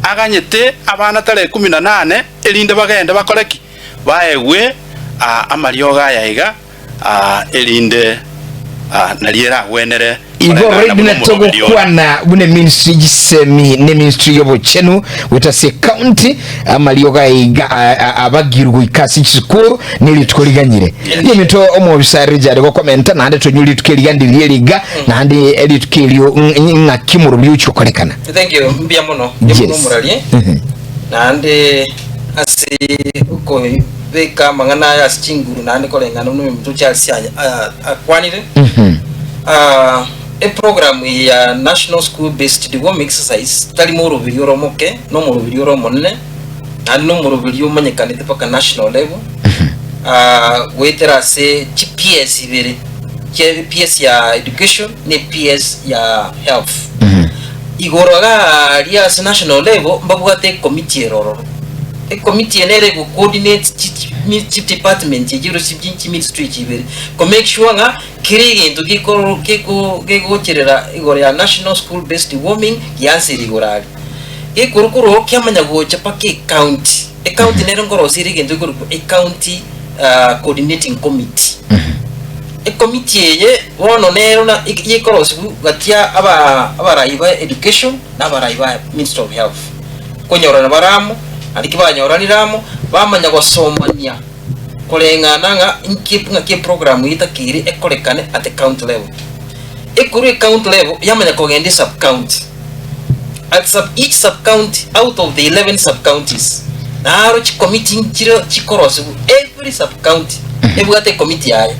Speaker 2: Aganyete abana tarehe ikomi na nane, erinde bagende bakore ki? Baegwe amariogo aya iga, erinde nario eragwenere
Speaker 1: Igo
Speaker 2: koreng'ana
Speaker 1: already
Speaker 2: buna omoroberi ore.
Speaker 1: natogokwana buna eministry y'echisemi ne ministry y'obochenu goeta ase ecounty amariogo aya iga abagirwe goika ase chisukuru ne rituko riganyire. Eminto omobisa Richard gokomenta naende tonywe rituko eriga ndiria eriga naende rituko erio ng'aki omoroberi ochia gokorekana.
Speaker 3: Thank you, mbuya mono, mbuya mono omorarie, naende ase okobeka amang'ana aya ase chinguru naende koreng'ana buna omonto Charles akwanire. Ah, eprogram eye ya National School Based Deworming Exercise tari moroberi ore omoke, na omoroberi ore omonene, naende na omoroberi omanyekanete mpaka national level, Ah, goetera ase chi PS ibere, chia PS ya education na PS ya health. Igoro iga aria ase national level mbabwate ecommittee ere ororo. Ecommittee eye nere ego coordinate chi department echi gose chi ministry echi ibere ko make sure ng'a kera egento gekoro geko gegocherera igoro ya national school based deworming giansire igoro aria. Gekorwa korwa oo kiamanya gocha mpaka ecounty. Ecounty nere nkorosia ere egento gekorokwa ecounty coordinating committee. Ekomiti eye bono nero na gekorosiwa gati ya aba abarai ba education na abarai ba ministry of health. Konyorana bare amo, naende ki banyoranire amo, bamanya gosomania koreng'ana ng'a inki ng'aki eprogram eye etakeire ekorekane at the county level. Ekorwa ecounty level yamanya kogenda esub county. At sub each sub county out of the 11 sub counties naro chikomiti nchire chikorosiwa every sub county ebwate ekomiti yaye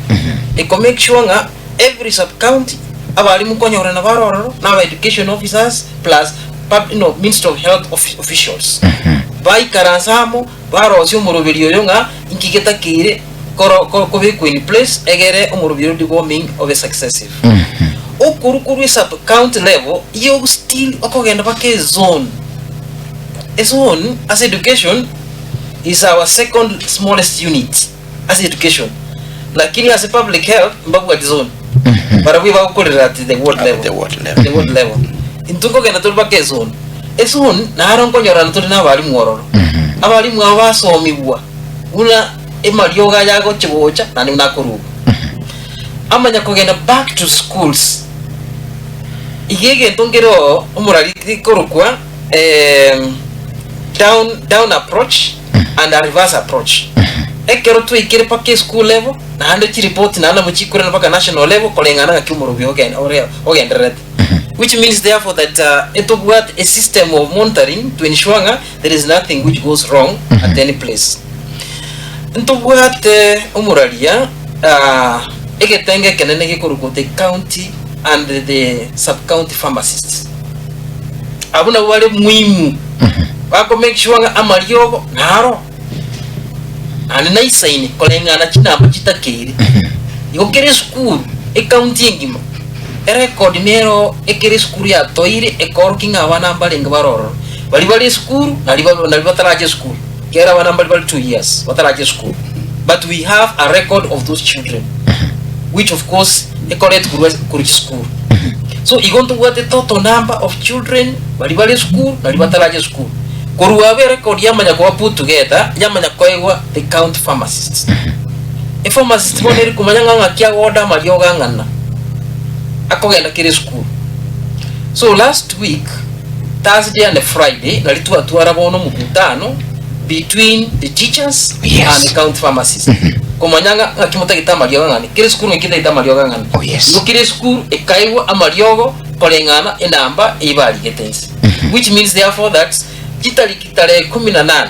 Speaker 3: eko make sure ng'a every sub county abalimu nkonyorana bare ororo na aba education officers plus pub no ministry of health officials baikaransa amo barosie omoroberi oyo ng'a inki getakeire koro ko kobekwa in place egere omoroberi oria deworming obe successive. Okorwa korwa esub county level igo still okogenda mpaka ezone. Ezone ase education is our second smallest unit ase education lakini ase public health mbabwati zone. Barabwo ebagokorera at the ward
Speaker 2: At
Speaker 3: level.
Speaker 2: the ward level.
Speaker 3: The ward level. Intwe nkogenda tore mpaka ezone. Ezone naro nkonyorana tore na abalimu ororo. Abalimu abo basomigwa buna emariogo aya agochia gocha naende buna akorugwa. Amanya kogenda back to schools. Iga egento nkere oo omorari gekorokwa down down approach and a reverse approach. Ekero twaikire mpaka eschool level naende chiripoti naende nabo chikorana mpaka national level koreng'ana ng'aki omorobio ogen ore ogendererete. Which means therefore that etobwate a system of monitoring to ensure ng'a there is nothing which goes wrong at any place. Ntobwate omoraria egetenge ekenene gekorokwa the county and the sub county pharmacists. Abwo nabwo bare muhimu bako make sure ng'a amariogo naro naende naisaine koreng'ana chinamba chitakeire. Igo kera esukuru ecounty engima erecord nero ekero esukuru yatoeire ekorokia ng'a abana mbarenge bare ororo. Baria bare esukuru naria naria batarache esukuru. Ekiagera abana mbari bare 2 years batarache esukuru. But we have a record of those children which of course ekoretwa korwa korwa chisukuru. So igo ntobwate total number of children baria bare esukuru naria batarache esukuru. Korwa abwo erecord yamanya koba put together yamanya koegwa the county pharmacist. Epharmacist bono eri komanya ng'a ng'aki agoorder amariogo ang'ana akogenda kera esukuru. So last week Thursday and Friday nari twatwara bono omokutano between the teachers and the county pharmacist komanya ng'a ng'aki motagete amariogo ang'ana kera esukuru ng'aki etagete amariogo ang'ana.
Speaker 1: Oh, yes.
Speaker 3: Igo kera esukuru ekaegwa amariogo koreng'ana enamba eyio barigete inse which means therefore that chitariki tarehe ikomi na nane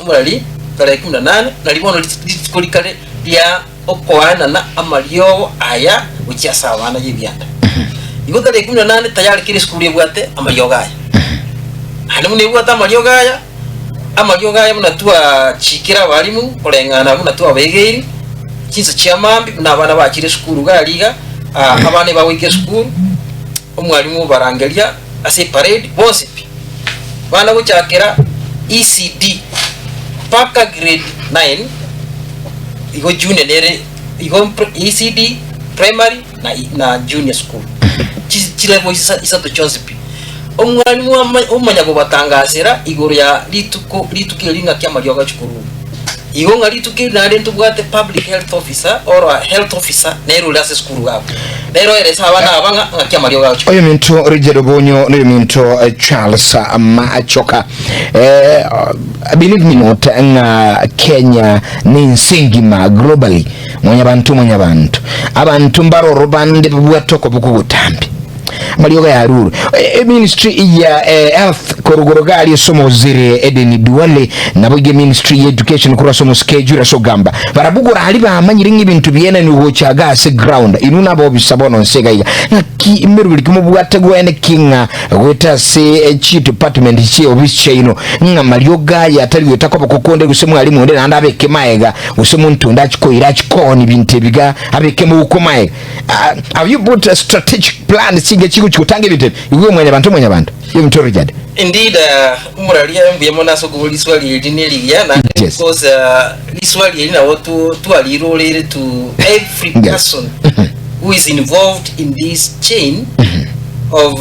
Speaker 3: omorari tarehe ikomi na nane nari bono rituko rikare ria okoaanana amariogo aya gochia ase abana y'ebianda. Igo tarehe ikomi na nane tayari kera esukuru ebwate amariogo aya. Naende buna ebwate amariogo aya, amariogo aya buna twachikire abalimu koreng'ana buna twabaegeiri, chinsa chia mambia buna abana bachire esukuru iga aria iga, abana ebagoika esukuru, omwalimu obarangeria ase eparade bonsi pi. Bana gochakera ECD mpaka grade 9 igo junior nere igo ECD primary na, na junior school chilevel isato chionsi pi. Omwalimu omanya gobatangasera igoro ya rituko rituko eri ng'aki amariogo agochia korwa. Igo ng'a rituko eri naende ntobwate public health officer or a health officer nere ore ase esukuru iga abwo. Nere oerese abana aba ng'a ng'aki amariogo agochia korwa.
Speaker 1: Oyominto Richard Obonyo noyominto Charles Machoka. Eh, believe me not ng'a Kenya nense engima globally mwanyabanto mwanyabanto abanto mbaroro bande babwate okoboko gotambe amariogo ya ruru e, ministry ya eh, health korogoro gari ase omozire Eden Duale nabo iga ministry ya education korwa ase omoschedule ase ogamba barabwo gorari bamanyire ng'a ebinto biene nigochaga ase ground inwe nabo obisa bono nse iga iga ng'aki emeroberi ki mobwate gwene ki ng'a Goeta ase chidepartment chi'eofisi chiaino, ng'a amariogo aya atari goeta koboko konde gose mwalimu onde naende abeke maega, gose monto onde achie koira achie koonia ebinto ebi iga abeke mouko maega. Ah, have you put a strategic plan chinga chigochia gotanga ebinto ebi? Igo mwanyabanto mwanyabanto. Ominto Richard.
Speaker 3: Indeed, omoraria mbuya mono ase okobua riswali eri nerigiya naende
Speaker 1: Yes.
Speaker 3: because riswali eri nabo twariroreire to every person who is involved in this chain of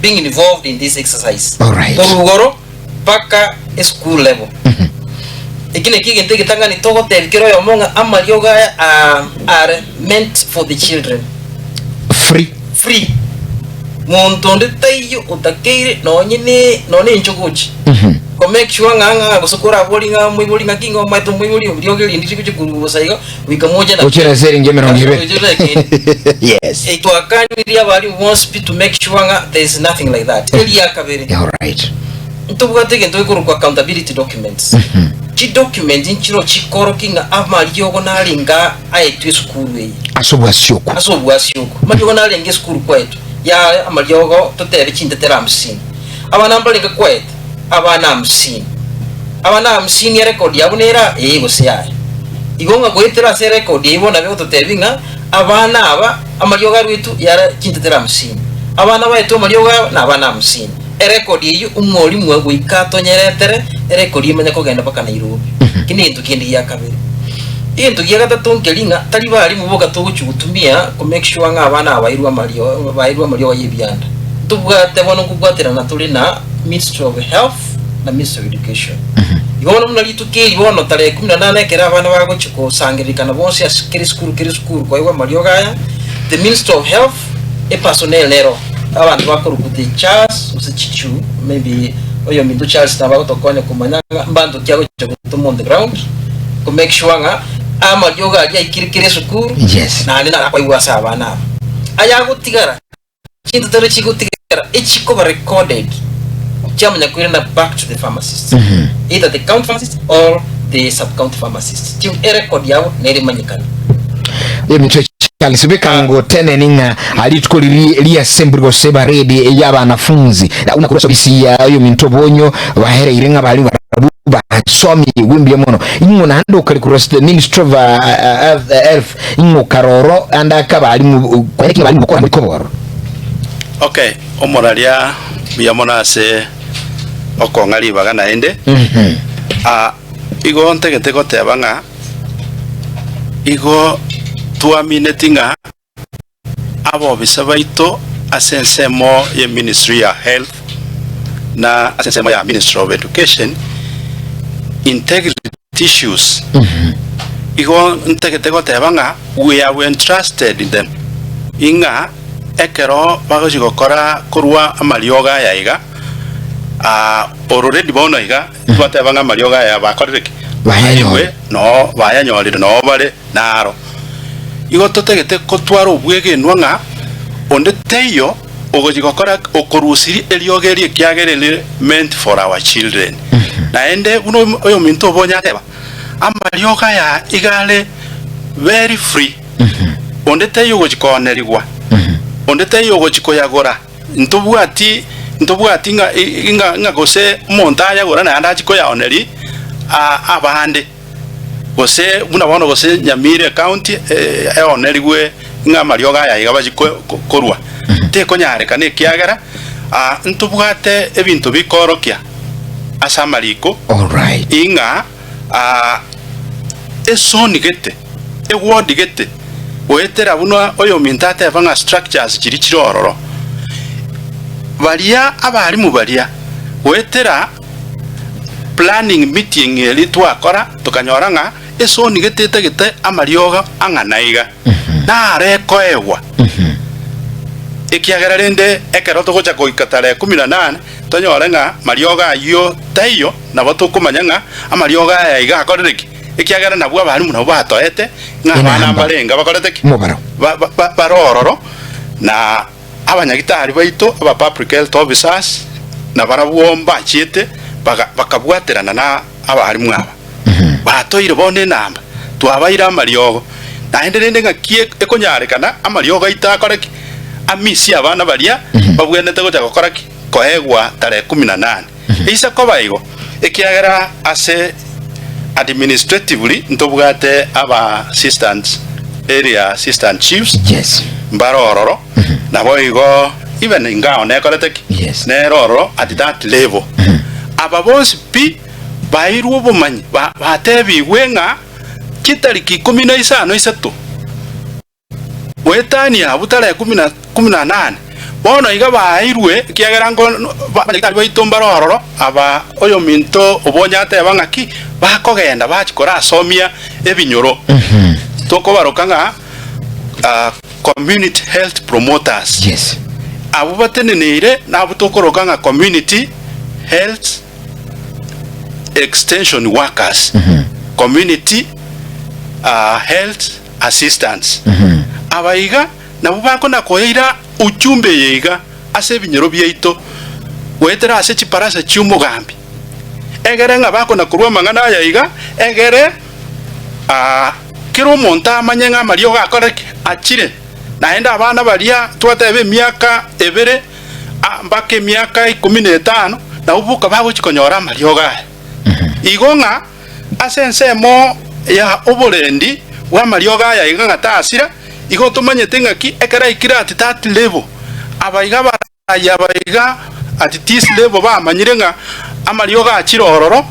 Speaker 3: being involved in this exercise.
Speaker 1: Alright.
Speaker 3: Korwa igoro mpaka eschool level. Eki nakio egento egetang'ani togotebia kera oyomo ng'a amariogo aya are meant for the children.
Speaker 1: Free.
Speaker 3: Free. Monto onde taiyo otakeire nonye ne nonye enchogochi. Ko make sure ng'a ng'a gose korabori ng'a moibori ng'aki ng'a omanyete omoibori riogo erinde rigochia korwa bosa igo goika moche na
Speaker 1: Gochia na siringi emerongo ebere.
Speaker 3: Gochia na ekende.
Speaker 1: Yes.
Speaker 3: Eh, twakanirie abalimu bonsi pi to make sure ng'a there is nothing like that. Eria kabere.
Speaker 1: Alright.
Speaker 3: Ntobwate egento gekorokwa accountability documents. Chidocument nchiro chikorokia ng'a amariogo narenge aetwe esukuru eye.
Speaker 1: Ase obwasi okwo.
Speaker 3: Ase obwasi okwo. Amariogo narenge esukuru kwaetwe. Yare amariogo totebe chintetera hamsini. Abana mbarenge kwaetwe, abana hamsini. Abana hamsini erecord yabo nere aa? Ee gose yaya. Igo ng'a goetera ase erecord eyio bono nabo egototebia ng'a abana aba amariogo arwetwe yare chintetera hamsini. Abana baetwe amariogo aba nabana hamsini. Erekodi eyio omwalimu goika atonyeretere erekodi emanye kogenda mpaka Nairobi. Eki negento kende gia kabere. Egento gia gatato nkeri ng'a tari balimu boka togochia gotumia ko make sure ng'a abana aba bairwe amario bairwe amariogo ya ebianda. Ntobwate bono nkobwaterana tore na Ministry of Health na Ministry of Education. Igo bono buna rituko eri bono tarehe kumi na nane ekero abana bagochia kosangererekana bonsi ase kera esukuru kera esukuru koegwa amariogo aya, the Ministry of Health, Epersonnel nero abanto bakorokwa the Charles gose Chichu maybe oyominto Charles nabo agotokonya komanya ng'a mbanto ki agocha gotoma on the ground ko make sure ng'a amariogo aria aikire kera esukuru
Speaker 1: Yes.
Speaker 3: naende naro akoigwa ase abana aba. Aya agotigara chintotero chigotigara echikoba recorded chiamanya koirana back to the pharmacist either the county pharmacist or the sub county pharmacist Chi erecord yabo nere emanyekane.
Speaker 1: Eminto Charles bikango teneni ng'a rituko riri ria assembly gose parade y'abanafunzi na buna korwa ase ya oyo minto bonyo bahereire ng'a bari barabwo basomi gwimbuya mono ing'o naende okare korwa ase the ministry of health ing'o karoro ande akaba ari kwene bari gokora koboro.
Speaker 2: Okay, omoraria mbuya mono ase okong'a ribaga naende. Ah, igo ntagete goteba ng'a Igo twamineti ng'a abobisa baito ase ensemo ye Ministry ya Health na ase ensemo ya Ministry of Education, integrity issues, igo ntagete goteba ng'a we have entrusted them ing'a ekero bagochi gokora korwa amariogo aya iga, already bono iga Tibateba ng'a amariogo aya bakorire ki?
Speaker 1: Bayanyorire.
Speaker 2: Baigwe, noo bayanyorire, noo bare naro. Igo totagete kotwara obwegenwa ng'a onde taiyo ogochia gokora okorusiria eriogo eri ekiagera eri meant for our children. Naende buna oyominto obo onye ateba, amariogo aya iga are very free. Onde taiyo ogochia koonerigwa, onde taiyo ogochia koyagora. Ntobwati, ntobwati ng'a, ng'a, ng'a gose omonto ayagora naende achie koyaoneria abande, gose buna bono gose Nyamira ecounty eonerigwe ng'a amariogo aya iga bachie korwa. Tekonyarekana ekiagera ntobwate ebinto bikoorokia ase amariko
Speaker 1: Alright.
Speaker 2: ing'a esoni gete, eward gete, goetera buna oyominto ateba ng'a structures chiria chire ororo, baria abalimu baria goetera planning meeting eria twakora tokanyora ng'a esoni gete etagete amariogo ang'ana iga, naro ekoegwa. Ekiagera rende ekero togocha goika tarehe kumi na nane, tonyore ng'a mariogo ayio taiyo, nabo tokomanya ng'a amariogo aya iga akorire ki? Ekiagera nabwo abalimu nabwo batoete ng'a abana
Speaker 1: Enamba.
Speaker 2: mbarenge bakorete ki?
Speaker 1: Omobaro.
Speaker 2: Ba- ba- ba- bare ororo, na abanyagitari baito, aba public health officers, nabarabwo mbachiete baga- bakabwaterana na abalimu aba. Batoire bono enamba, twabaire amariogo. Naende rende ng'aki ekonyarekana amariogo aito akore ki? Amisie abana baria babwenerete gocha gokora ki? Koegwa tarehe kumi na nane. Eise koba igo, ekiagera ase administratively ntobwate aba assistant area assistant chiefs
Speaker 1: Yes.
Speaker 2: mbare ororo, naboigo even ingawa nekorete ki?
Speaker 1: Yes.
Speaker 2: Nere ororo at that level. Aba bonsi pi bairwe obomanyi, ba- batebigwe ng'a chitariki ikomi na isano isato, Goetania abwo tarehe kumi na nane, Bono iga baeirwe, ekiagera ngo abanyagitari baito mbare ororo, aba oyominto obonye ateba ng'aki bakogenda bachia korasomia ebinyoro. Tokobaroka ng'a community health promoters.
Speaker 1: Yes.
Speaker 2: Abwo bateneneire nabwo tokoroka ng'a community health extension workers, community health assistants. Aba iga nabwo bakona koira ujumbe eye iga ase ebinyoro biaito goetera ase chibarasa chi'omogambi, egere ng'a bakona korua amang'ana aya iga, egere kera omonto amanye ng'a amariogo akore ki? Achire. Naende abana baria twateba emiaka ebere mpaka emiaka ikomi na etano, nabwo boka bagochia konyora amariogo aya. Igo ng'a ase ensemo ya oborendi bw'amariogo aya iga ng'a tasira, igo tomanyete ng'aki ekero aikire at that level, aba iga abarayi aba iga at this level bamanyire ng'a amariogo achire ororo,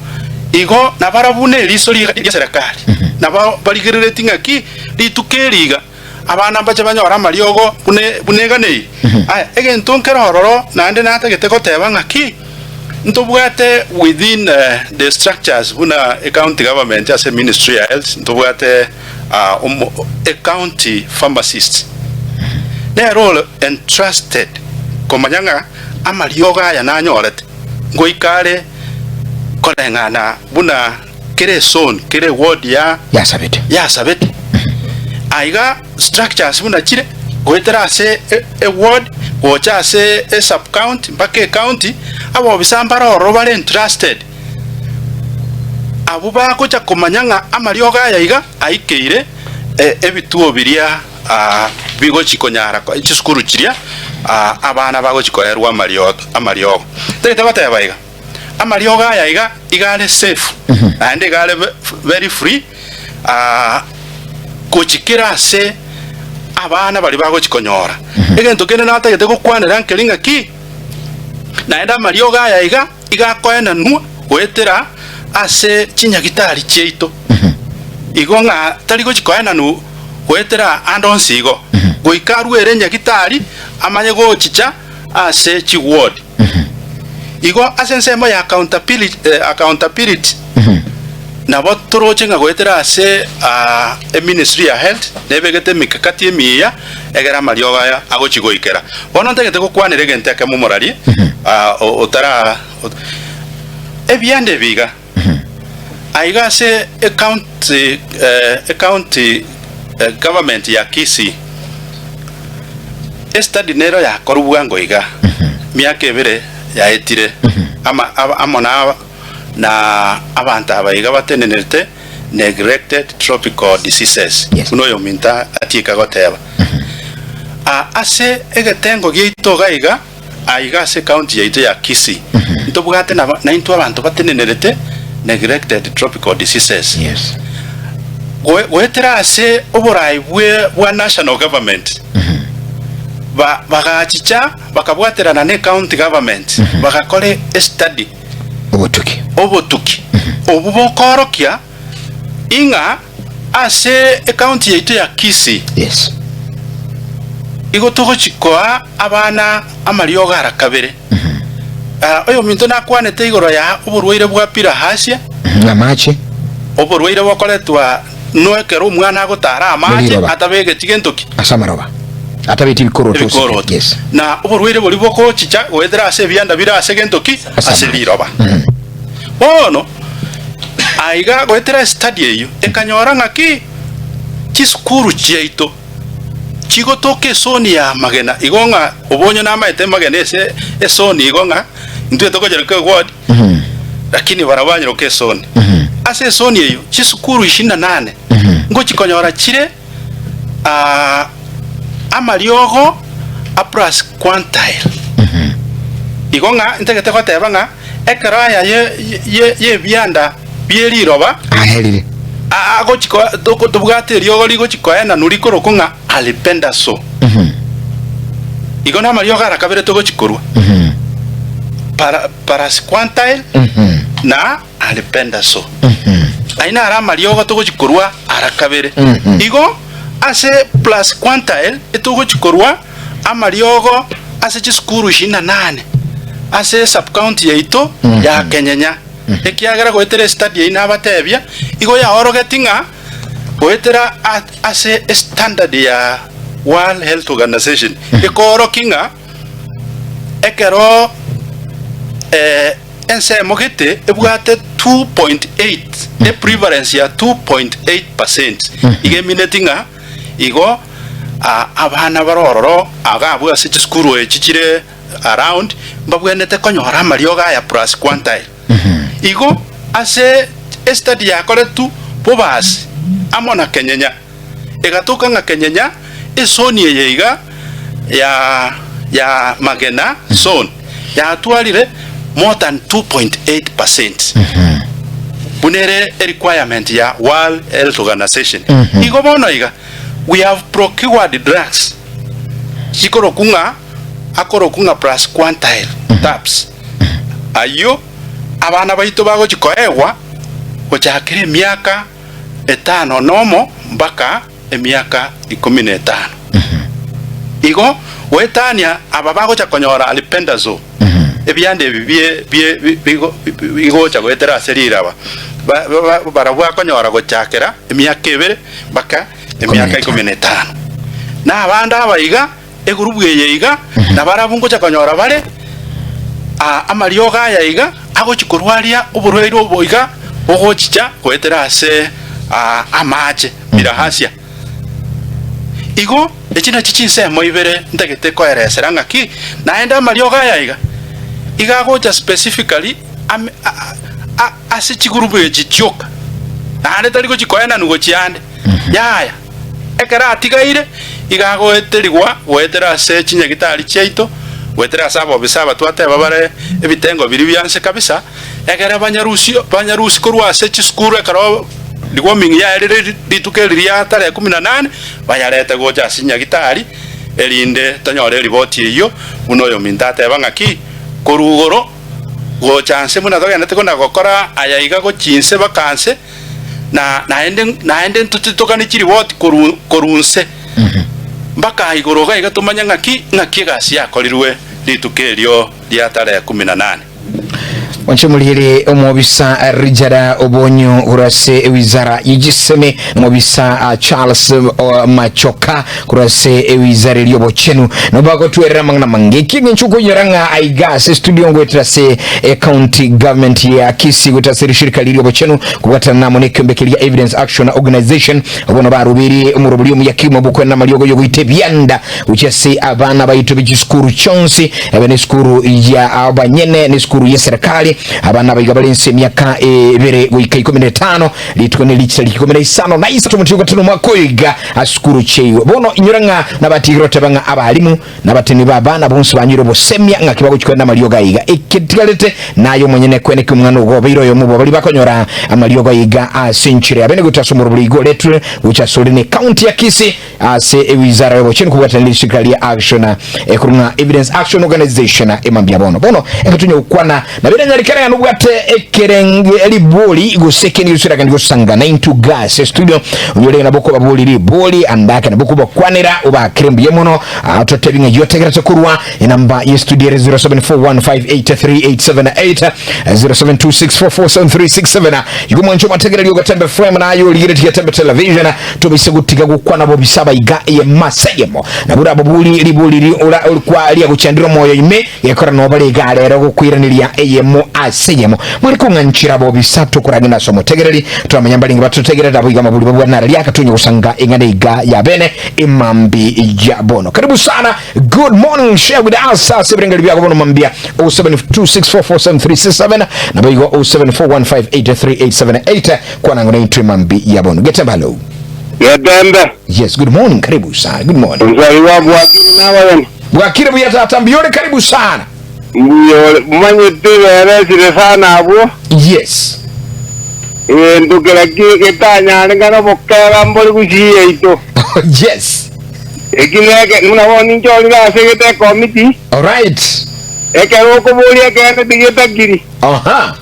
Speaker 2: igo nabarabwo neriso ria serikali, nabo barigereretie ng'aki rituko eri iga abana mbache banyore amariogo buna buna eganeiri. Aya, egento nkere ororo naende natagete goteba ng'aki, ntobwate within the structures buna ecounty government ase ministry ya health ntobwate omo ecounty pharmacist nere ore entrusted komanya ng'a amariogo aya nanyorete ngoika are koreng'ana buna kera ezone kera eward ya
Speaker 1: Yasabete.
Speaker 2: yasabete aiga structures buna chire goetera ase eward gocha ase esub county mpaka ecounty abobisa mbare ororo bare entrusted abwo bagocha komanya ng'a amariogo aya iga aikeire ebituo biria bigochi konyara chisukuru chiria abana bagochi koerwa amariogo. Tagete goteba iga. Amariogo aya iga iga are safe naende iga are very free gochi kera ase abana baria bagochi konyora. Egento kende natagete gokwanera nkeri ng'aki, naende amariogo aya iga iga akoenanwa goetera ase chinyagitari chiaito. Igo ng'a tari gochi koenanwa goetera ande onsi igo, goika arwere enyagitari amanye gochicha ase chiward. Igo ase ensemo ya accountability, nabo toroche ng'a goetera ase eministry ya health nebegete emikakati emiya egere amariogo aya agochia goikera. Bono ntagete gokwanera egento ekemo omorarie otara ebianda ebi iga, aiga ase ecounty ecounty government ya Kisii, Estudy nero yakorwa bwango iga, miaka ebere yaetire, ama amo na na abanto aba iga batenenerete neglected tropical diseases,
Speaker 1: Yes.
Speaker 2: buna oyominto atieka goteba. Ah, ase egetengo giaito iga iga, aiga ase ecounty yaito ya Kisii, ntobwate naba naintwe abanto batenenerete neglected tropical diseases.
Speaker 1: Yes.
Speaker 2: Goe- goetera ase oborai bwe bwa national government ba bagachicha bakabwaterana ne county government bagakora estudy
Speaker 1: Obotuki.
Speaker 2: obotuki obwo bokoorokia ing'a ase ecounty yaito ya Kisii
Speaker 1: Yes.
Speaker 2: igo togochi koa abana amariogo ara kabere. Ah, oyominto nakwanete igoro ya oborwaire bwa bilharzia.
Speaker 1: Amache.
Speaker 2: Oborwaire bokoretwa nekero omwana agotara amache
Speaker 1: Neriroba.
Speaker 2: atabegeti gento ki?
Speaker 1: Ase amaroba. Atabeti ebikoroto.
Speaker 2: Ebikoroto.
Speaker 1: Yes.
Speaker 2: Na oborwaire boria bogochicha goetera ase ebianda bire ase gento ki?
Speaker 1: Ase
Speaker 2: Ase
Speaker 1: amache.
Speaker 2: riroba. Bono aiga goetera estudy eyio ekanyora ng'aki chisukuru chiaito chigotoka esoni ya amagena igo ng'a obonyo namaete amagena ase esoni igo ng'a intwe tokocheroka eward lakini barabwo banyeroka esoni. Ase esoni eyio chisukuru ishirini na nane ngochi konyora chire amariogo a plus quantile. Igo ng'a ntagete goteba ng'a ekero aya ye y'ebianda bie riroba
Speaker 1: Aherire.
Speaker 2: agochi tobwate eriogo rigochi koenanwa rikorokwa ng'a albendazole. Igo namariogo ara kabere togochi korwa, para praziquantel na albendazole. Ayio naro amariogo togochi korwa ara kabere. Igo ase praziquantel etogochi korwa amariogo. ase chisukuru ishirini na nane ase esub-county yaito ya Kenyenya, ekiagera goetera estudy eyio nabatebia, igo yaorogeti ng'a goetera ase estandard ya World Health Organization ekoorokia ng'a ekero ensemo gete ebwate 2.8 eprevalence ya 2.8 percent iga emineti ng'a igo abana bare ororo iga abwo ase chisukuru echi chire around mbabwenerete konyora amariogo aya plus quantile. Igo ase estudy yakoretwe Bobasi amo na Kenyenya, egatoka ng'a Kenyenya esoni eye iga ya ya Magena zone yatwarire more than 2.8 percent buna ere erequirement ya World Health Organization. Igo bono iga we have procured drugs chikorokwa ng'a akorokwa ng'a plus quantile tabs ayio abana baito bagochia koegwa gochakera emiaka etano nomo mpaka emiaka ikomi na etano. Igo goetania aba bagocha konyora albendazole, ebianda ebi bie bie bigo bigocha goetera ase riraba, ba ba barabwo bakonyora gochakera emiaka ebere mpaka emiaka ikomi na etano. Na abande aba iga, egurubu eye iga, nabarabwo ngocha konyora bare amariogo aya iga agochia korwaria oborwaire obo iga bogochicha goetera ase amache, bilharzia. Igo echi nachio chinsemo ibere ntagete koeresera ng'aki naende amariogo aya iga, iga agocha specifically ase chigurubu echi chioka, naende tari gochia koenanwa gochia ande, yaya. Ekero atigaire, iga agoeterigwa goetera ase chinyagitari chiaito, goetera ase abobisa aba twateba bare ebitengo biria bia nse kabisa, egere banyarusie banyarusie korwa ase chisukuru ekero deworming yaerire rituko eri ria tarehe kumi na nane, bayarete gocha ase chinyagitari, erinde tonyore eriboti eyio buna oyominto ateba ng'aki, korwa igoro gocha nse buna togendete kona gokora aya iga gochia inse baka nse. na naende naende ntotitokane chiriboti korwa korwa nse mpaka igoro iga iga tomanye ng'aki ng'aki egasi yakorirwe rituko erio ria tarehe kumi na nane.
Speaker 1: Mwanche moriere omobisa Richard Obonyo korwa ase ewizara ye chisemi, omobisa Charles Machoka korwa ase ewizara eria obochenu nabo bagotwerera amang'ana amange. Eki engencho okoinyora ng'a aiga ase studio ngoetera ase ecounty government ya Kisii goetera ase rishirika riria obochenu kobwatana amo nekeombe keria Evidence Action Organization bono barubirie omorobori omuya kimo bokwena amariogo yogoita ebianda gochia ase abana baito be chisukuru chionsi ebe ne esukuru ya abanyene ne esukuru ye serikali abana abaiga bare nse emiaka ebere goika ikomi na etano rituko ne richitariki ikomi na isano na isato omotienyi o gatano omwaka oyo iga ase sukuru chiaigwe. Bono inyora ng'a nabatigire oteba ng'a abalimu na abateneneri b'abana bonsi banyoire obosemia ng'aki bagochia korenda amariogo aiga. Eketigarete naye omonyene kweneki omwana ogo obeire oyomo bwa baria bakonyora amariogo aiga ase enchera ya bene goeta ase omorobori iga oretwe gocha asore ne county ya Kisii ase ewizara y'obochenu kobwatana ne rishirika ria Action ekorwa ng'a Evidence Action Organization emambia bono. Bono ekero tonya gokwana nabo eranyarikane ng'a nobwate ekerenge ribori gose ekende gose oragende gosangana intwe iga ase studio onyore ng'a nabo okobabori ribori ande ake nabo okobakwanera obakere mbuya mono ah, totebi ng'a yotegerete korwa enamba ye studio ere 0741583878 0726447367 igo mwancho mwategereria ogatembe FM naye origeretie Getembe Television Tobaise gotiga gokwana bobisa abaiga eyemo ase eyemo, na buna abobori ribori ri ora orikwa riagochandire omoyo ime, gekora nobare iga rero gokoiraneria eyemo ase eyemo. Mware kong'anchera bobisa tokoragenda ase omotegereri, twamanya mbarenge batotegerere abo iga amabori babwate nara riaka tonya gosanga eng'ana iga ya bene emambi ya bono. Karibu sana, good morning, share with us ase ebirengererio biago bono mambia 0726447367 nabo igo 0741583878 Kwana ng'o naintwe mambi ya bono. Getembe hello.
Speaker 4: Getembe.
Speaker 1: Yes, good morning. Karibu sana. Good morning.
Speaker 4: Onsari wa Bwakire nabageni.
Speaker 1: Bwakire buya tata mbiyore karibu sana.
Speaker 4: Mbuyore manyete beresire sana abwo.
Speaker 1: Yes.
Speaker 4: Egento kera getanyarengana obokera mbori gusii yaito.
Speaker 1: Yes.
Speaker 4: Eki neke buna bono ninche orire ase egete ekomiti.
Speaker 1: All right.
Speaker 4: Ekero okoboria ekeene tigetakiri.
Speaker 1: Aha.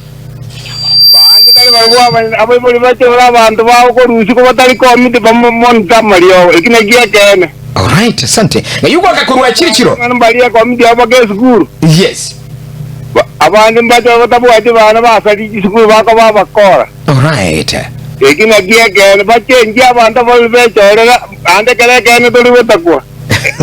Speaker 4: Baanche tari barabwo. Abaibori bachore abanto bao korwa isiko batari komiti bamonte amariogo. Eki nakio ekeene.
Speaker 1: Alright, asante. Ng'ai ogoaka korwa chirichiro?
Speaker 4: Abang'ana mbaria ekomiti yabo mpaka esukuru.
Speaker 1: Yes.
Speaker 4: Abande mbachore batabwati bana basarie chisukuru bakoba abakora.
Speaker 1: Alright.
Speaker 4: Eki nakio ekeene, bachenchie abanto abarori bechorera, naende ekero ekeene tori gotakwa.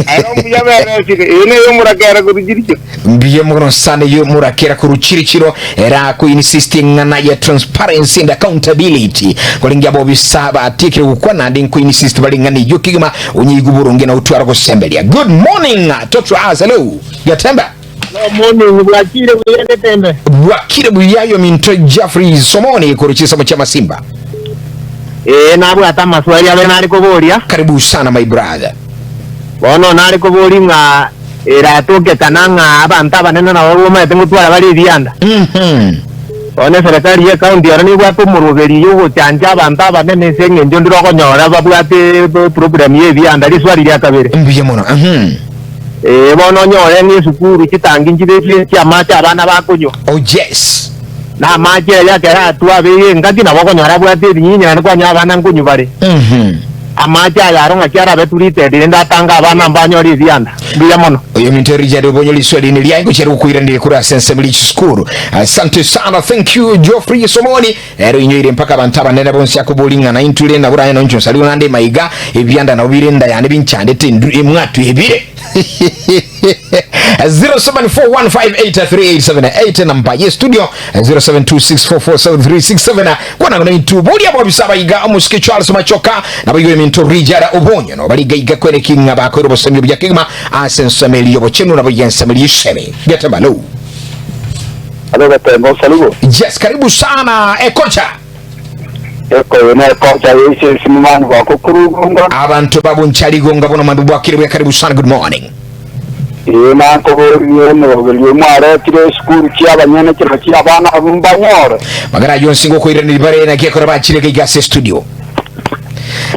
Speaker 4: Aye omuya beresire, eye neye omorakera korwa chirichiro.
Speaker 1: Mbuya mono sana eyo morakera korwa chirichiro era ku insist eng'ana ya transparency and accountability korengia abobisa batiekire gokwa naende nko insist bare eng'ana eyio kegima onyeigu boronge na otware gosemberia. Good morning talk to us hello Getembe.
Speaker 5: Morning, bwakire buya Getembe.
Speaker 1: Bwakire buya yo minto Jeffrey Somoni korwa chisemo chia Masimba.
Speaker 5: Ee, nabwate amaswali abere nare koboria.
Speaker 1: Karibu sana my brother.
Speaker 5: Bono nare koboria ng'a eratokekana ng'a abanto abanene nabo bomanyete ngotwara bare ebianda. Bono eserekari y'ecounty ero nebwate omoroberi y'ogochancha abanto abanene ase eng'encho ndire okonyora babwate problem y'ebianda. Riswali ria kabere.
Speaker 1: Mbuya mono.
Speaker 5: Ee, bono onyore ng'a esukuru chitangi nchibe chi'amache abana bakonywa.
Speaker 1: Oh yes.
Speaker 5: Na amache aria ekero atwa abeire engaki nabo okonyora abwate ebinyinya naende kwanyora abana nkonywa bare. Amache aya aro ng'aki arabe treated rende atange abana mbanyore ebianda. Mbuya mono.
Speaker 1: Oyo minto Richard obonye riswali rinde riaye ngochia gokoiraneria korwa ase ensemo rie chisukuru. Asante sana thank you Geoffrey Somoni. Ere oinyoire mpaka abanto abanene bonsi akobori ng'a naintwe rende nabo raye noinche onsariwe ng'ande maiga ebianda nabo bire enda yane binchandete indu emwatwe ebire 0741583878 namba ye studio 0726447367 kwana naintwe boria bobisa abaiga omosike Charles Machoka nabo igo eminto Richard Obonyo no bari gaiga kwere king'a bakoire obosemi obuya kegima ase ensemo eria y'obochenu nabo iga ensemo eria y'esemi getema lo
Speaker 4: Alo Gatemba osaligo.
Speaker 1: Yes, karibu sana ekocha.
Speaker 4: Ekoyo ne ekocha yeise mumani bwako kurugonga.
Speaker 1: Abantu babuncharigonga bono mambi bwakire bwa karibu sana good morning.
Speaker 4: Ee nakoborie omoroberio mwaretire esukuru chiabanyene kero chiabana abwo mbanyore.
Speaker 1: Magara yonsi ngokoiraneri bare naki ekero bachire gaiga ase studio.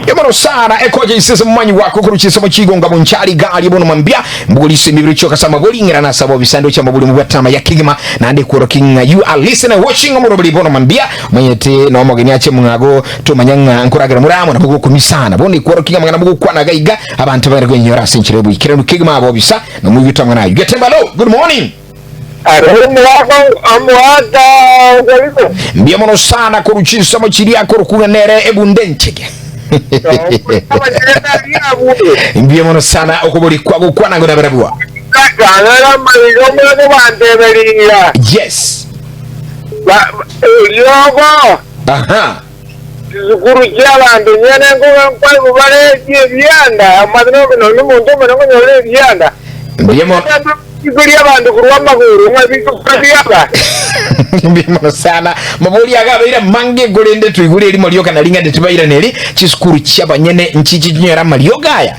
Speaker 1: Yomoro sana ekoja isese mumanyi wako kuruchisa muchigo ngabo nchali gali bono mambia mbugulise mibiri choka sama boli ngira na sabo bisando cha mabuli mubwatama ya kigima nande kuoro kinga you are listening watching omurobili bono mambia manyete no mogeni ache mwago tumanya nga nkuragira muramo na bugo kumisana bono kuoro kinga mangana bugo kwana gaiga abantu bari gwenyora sinchire bwikire kigima abo bisa no mugitwa ngana you get hello good morning Mbuya mono sana korwa chinsemo chiria korokuna nere ebunde enchege. Mbuya mono sana okobori kwa gokwana ngo nabarabwo. Yes. Aha.
Speaker 4: Chisukuru chi'abanto nyene nkoigwa bare chi'ebianda, amate nonya omonto omonene okonyora ebianda.
Speaker 1: Mbuya mono.
Speaker 4: Riko ri'abanto korwa amagoro ng'a bikora biaba.
Speaker 1: Mbuya mono sana. Mabori aga abeire mange korende toigure erimo rioka nari ng'ende tibairaneri chisukuru chi'abanyene nchiche chinyore amariogo aya.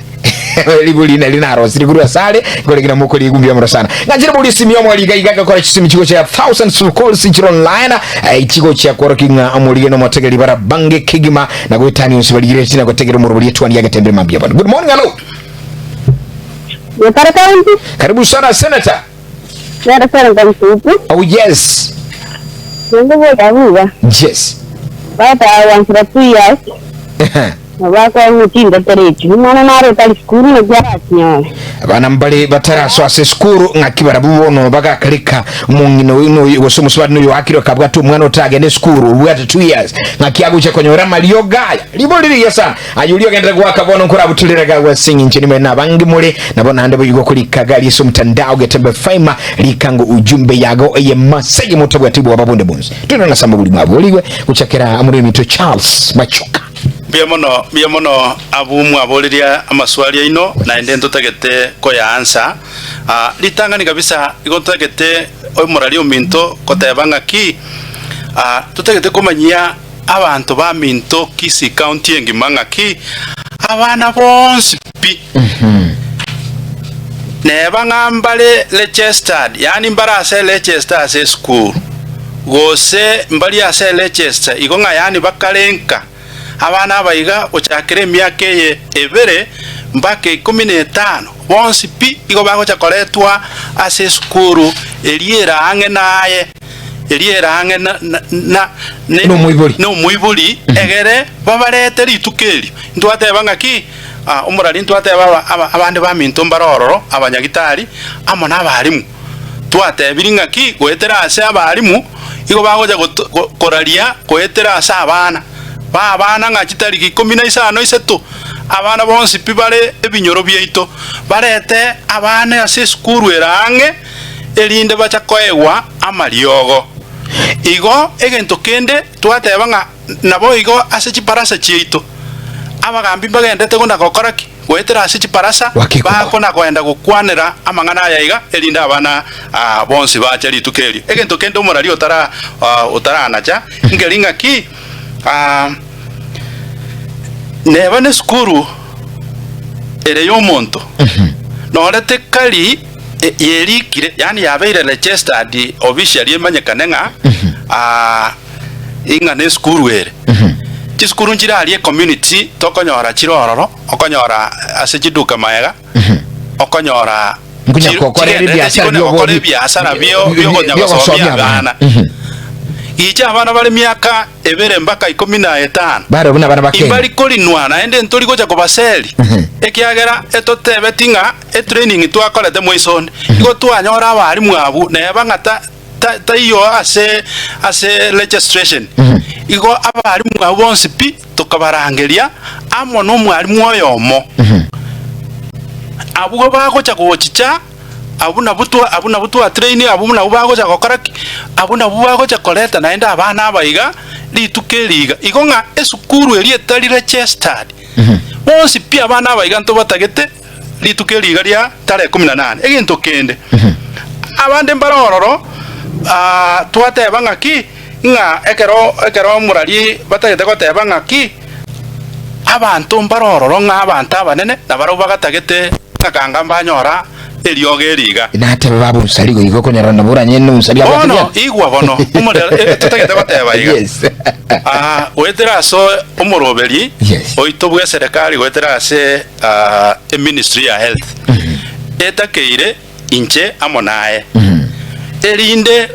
Speaker 1: Ribori nari narosire korwa asare nkoregera mokoriigwa mbuya mono sana. Ng'anchire bori esimi omwari iga iga agakora chisimi chigocha thousands of calls chire online eh, chigochia kworokia ng'a omorige nomotegeri bara bange kegima na goetania onsi barigire tina gotegera omorobori etwani yagetembere mambia bono. Good morning hello.
Speaker 6: Nyakare County,
Speaker 1: Karibu sana senator.
Speaker 6: nere Senator Msupu,
Speaker 1: Oh yes.
Speaker 6: ningo boda buga,
Speaker 1: Yes.
Speaker 6: bata wansira 2 years, Nabakwa chindoto echi, omwana nare otari sukuru naki arachinyore.
Speaker 1: Abana mbare batarasoa ase esukuru ng'aki barabwo bono bagakareka omong'ina oyo noyo gose omosubati noyo oakire okabwata omwana otagenda esukuru obwate 2 years ng'aki agocha konyora amariogo aya ribo ririya sana aye oria ogenderere goaka bono nkorabuturere gagwa ase eng'encho nimanye nabange more nabo naende boigo korika gari ase omotandao getembe faima rika ngo ujumbe yago eye masege motabwati bwoba bonde bonsi twende na sambo buri mwaborigwe gochakera omoremi Charles Machoka.
Speaker 2: Mbuya mono, mbuya mono abwo mwaboririe amaswali aino, naende ntotagete koyaansa. Ah, ritang'ani kabisa igo ntotagete omorari ominto koteba ng'aki, ah, totagete komanyia abanto baminto Kisii County engima ng'aki, abana bonsi pi, neba ng'a mbare registered, yaani mbare ase register ase esukuru, gose mbaria ase register igo ng'a yaani bakare nka. Abana aba iga gochakera emiaka eye ebere mpaka ikomi na etano, bonsi pi igo bagocha koretwa ase esukuru eria ere ang'e naye. Eria ere ang'e na, na, na, ne,
Speaker 1: Nomoibori.
Speaker 2: nomoibori, egere babarete rituko erio. Ntwateba ng'aki? Ah, omorari ntwateba aba, aba, abande baminto mbare ororo, abanyagitari, amo nabarimu. Twatebiri ng'aki? Goetera ase abarimu, igo bagocha goto, go, koraria goetera ase abana. Ba abana ng'a chitariki ikomi na isano isato, abana bonsi pi bare ebinyoro biaito, barete abana ase esukuru ere ang'e, erinde bacha koegwa amariogo. Igo egento kende twateba ng'a naboigo ase chibarasa chiaito, abagambi mbagendete kona gokora ki? Goetera ase chibarasa, bakona koenda gokwanera amang'ana aya iga, erinde abana aa bonsi bache rituko erio. Egento kende omorari otara otaranacha nkeri ng'aki, neba nesukuru ere y'omonto, nore tekari yerikire, yaani yabeire registered officially emanyekane ng'a ing'a nesukuru ere. Chisukuru nchire aria ecommunity tokonyora chire ororo, okonyora ase chiduka maega, okonyora
Speaker 1: Nkonya gokora
Speaker 2: chigenderete
Speaker 1: ebiasara
Speaker 2: chikonya gokora
Speaker 1: biobo-
Speaker 2: ebiasara bio- biokonya
Speaker 1: biogosomia
Speaker 2: gosomia
Speaker 1: abana.
Speaker 2: abana. Gicha abana bare miaka ebere mpaka ikomi na etano,
Speaker 1: Bare buna abana bakenya.
Speaker 2: imbari korinwa naende ntori gocha kobaseri, ekiagera etotebeti ng'a etraining twakorete moisonde, igo twanyora abalimu abwo neba ng'a ta ta taiyo ase ase registration. Igo abalimu abwo bonsi pi tokabarangeria amo nomwalimu oyomo. Abwo bagocha gochicha abwo nabwo twa abwo nabwo twatraini abwo nabwo bagocha gokora ki? Abwo nabwo bagocha koreta naende abana aba iga rituko eri iga. Igo ng'a esukuru eria etari registered, bonsi pi abana aba iga ntobatagete rituko eri iga ria tarehe kumi na nane. Egento kende, abande mbare ororo twateba ng'aki, ng'a ekero ekero omorari batagete goteba ng'aki, Abanto mbare ororo ng'a abanto abanene nabarabwo bagatagete ng'a kanga mbanyora eriogo eri iga.
Speaker 1: Natebe baba onsari goika okonyora nabo oranyene onsari abwate
Speaker 2: Bono,
Speaker 1: biana.
Speaker 2: igwa bono, omorero, eh, totagete goteba iga.
Speaker 1: Yes.
Speaker 2: Ah, goetera ase omoroberi
Speaker 1: Yes.
Speaker 2: oito bw'eserekari goetera ase ah, eministry ya health etakeire inche amo naye erinde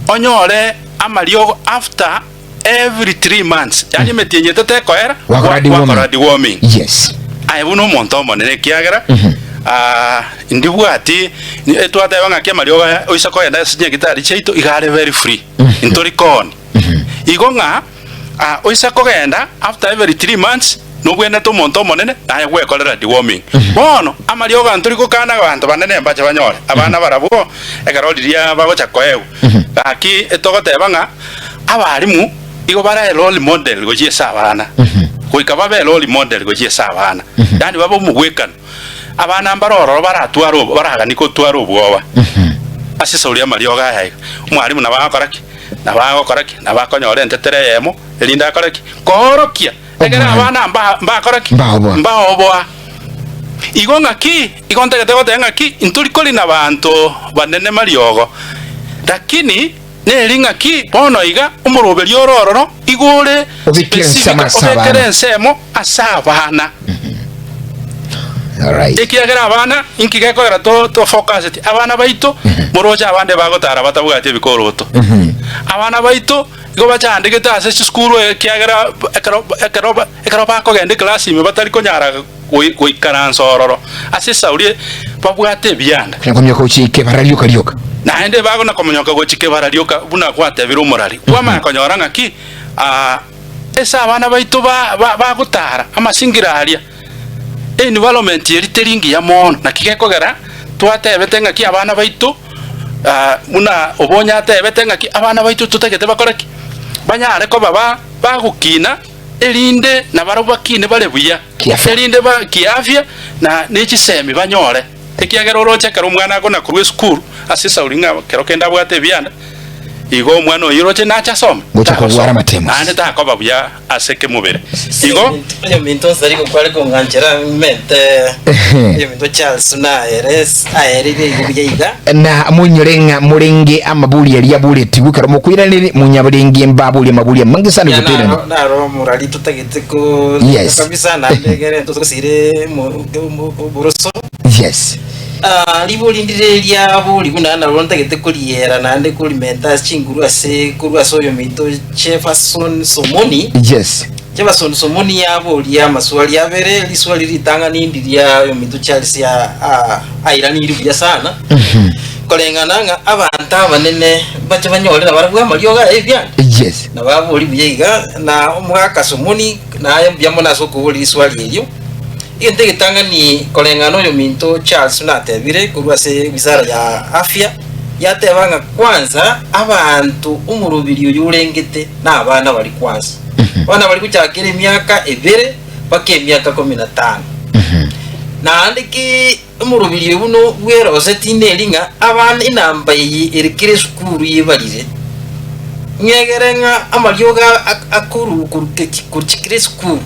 Speaker 2: onyore amariogo after Every tree months, yaani emetienyi etato ekoera,
Speaker 1: Gwakora
Speaker 2: gwa-
Speaker 1: deworming.
Speaker 2: gwakora deworming.
Speaker 1: Yes.
Speaker 2: Aye buna omonto omonene ekiagera ah, ndibwati ni- etwateba ng'aki amariogo aya oise kogenda ase chinyagitari chiaito iga are very free ntori kooni igo ng'a ah, oise kogenda after every tree months nobwenerete omonto omonene naye gwekorera deworming. Bono amariogo aya ntori gokana abanto banene mbache banyore abana barabwo ekero riria bagocha koegwa gaki etogoteba ng'a Abalimu igo bare role model gochia ase abana, goika babe role model gochia ase abana, yaani babe omogwekano. Abana mbare ororo baratware obo baraganie gotwara obwoba ase esauri y'amariogo aya iga. Omwalimu nabo agokora ki? Nabo agokora ki? Nabo akonyora entetere eyemo erinde akore ki? Koorokia ekere
Speaker 1: Omwalimu.
Speaker 2: abana mba mbakora ki?
Speaker 1: Mbaoboa.
Speaker 2: Mbaoboa. Igo ng'aki? Igo ntagete goteba ng'aki? Ntori korina abanto banene mariogo, lakini Neri ng'aki bono iga omoroberio ore ororo igo ore
Speaker 1: Obekere ensemo
Speaker 2: specific,
Speaker 1: ase
Speaker 2: obekere
Speaker 1: abana.
Speaker 2: ensemo ase abana.
Speaker 1: Alright.
Speaker 2: Ekiagera abana inki gekogera to to focuseti abana baito moroche abande bagotara batabwati ebikoroto. Abana baito igo bachandegete ase chisukuru ekiagera ekero ekero ekero bakogenda eclass ime batari konyara goi goikaransa ororo ase esauri babwate ebianda.
Speaker 1: Konya gochia kebara rioka rioka.
Speaker 2: Naende bagona komonyoka gochia kebara rioka buna gwatebire omorari. Kwamanya konyora ng'aki aa ase abana baito ba ba bagotara amasingira aria, environment eria teri ngiya mono. Naki gekogera twatebete ng'aki abana baito buna obonye atebete ng'aki abana baito totagete bakore ki? Banyare koba ba bagokina erinde nabarabwo bakine bare buya,
Speaker 1: Kiafya.
Speaker 2: erinde ba kiafya na ne chisemi banyore. Ekiagera oroche ekero omwana akona korwa esukuru ase esauri ng'a kero kende abwate ebianda, igo omwana oyio oroche nache asome?
Speaker 1: Gocha
Speaker 2: Tagosoma.
Speaker 1: kobwara amatemo.
Speaker 2: Naende takoba buya ase kemobere. Igo
Speaker 3: Oyominto nsari gokware kong'anchera mente oyominto Charles naere aerire igo buya iga.
Speaker 1: Na moinyore ng'a morenge amabori aria aboretigwe ekero mokoiraneria, monyabarenge mbaborie amabori amange sana
Speaker 3: Ya
Speaker 1: gotoirania.
Speaker 3: naro naro omorari totagete ko
Speaker 1: Yes.
Speaker 3: kabisa naende egere tosire mo- mo- boroso.
Speaker 1: Yes.
Speaker 3: Ah, ribori ndire riabori buna narwo ntagete koriera naende korimenta ase chinguru ase korwa ase oyominto Jefferson Somoni.
Speaker 1: Yes.
Speaker 3: Jefferson Somoni yaboria amaswali abere, riswali ritang'ani ndiria oyominto Charles a- a- airaniri buya sana. Koreng'ana ng'a abanto abanene mbache banyore nabarabwo amariogo aya ebianda.
Speaker 1: Yes.
Speaker 3: Nababori buya iga, na omogaka Somoni naye mbuya mono ase okoboria riswali erio. Egento egetang'ani koreng'ana oyominto Charles natebire korwa ase wizara ya afya, yateba ng'a kwanza abanto omoroberi oyo orengete nabana baria kwanza. Abana baria gochakera emiaka ebere mpaka emiaka kumi na tano. Naende ki omoroberi oyo buna bweroseti neri ng'a abana enamba eye ere kera esukuru yebarire, ng'egere ng'a amariogo akoru korwa kera esukuru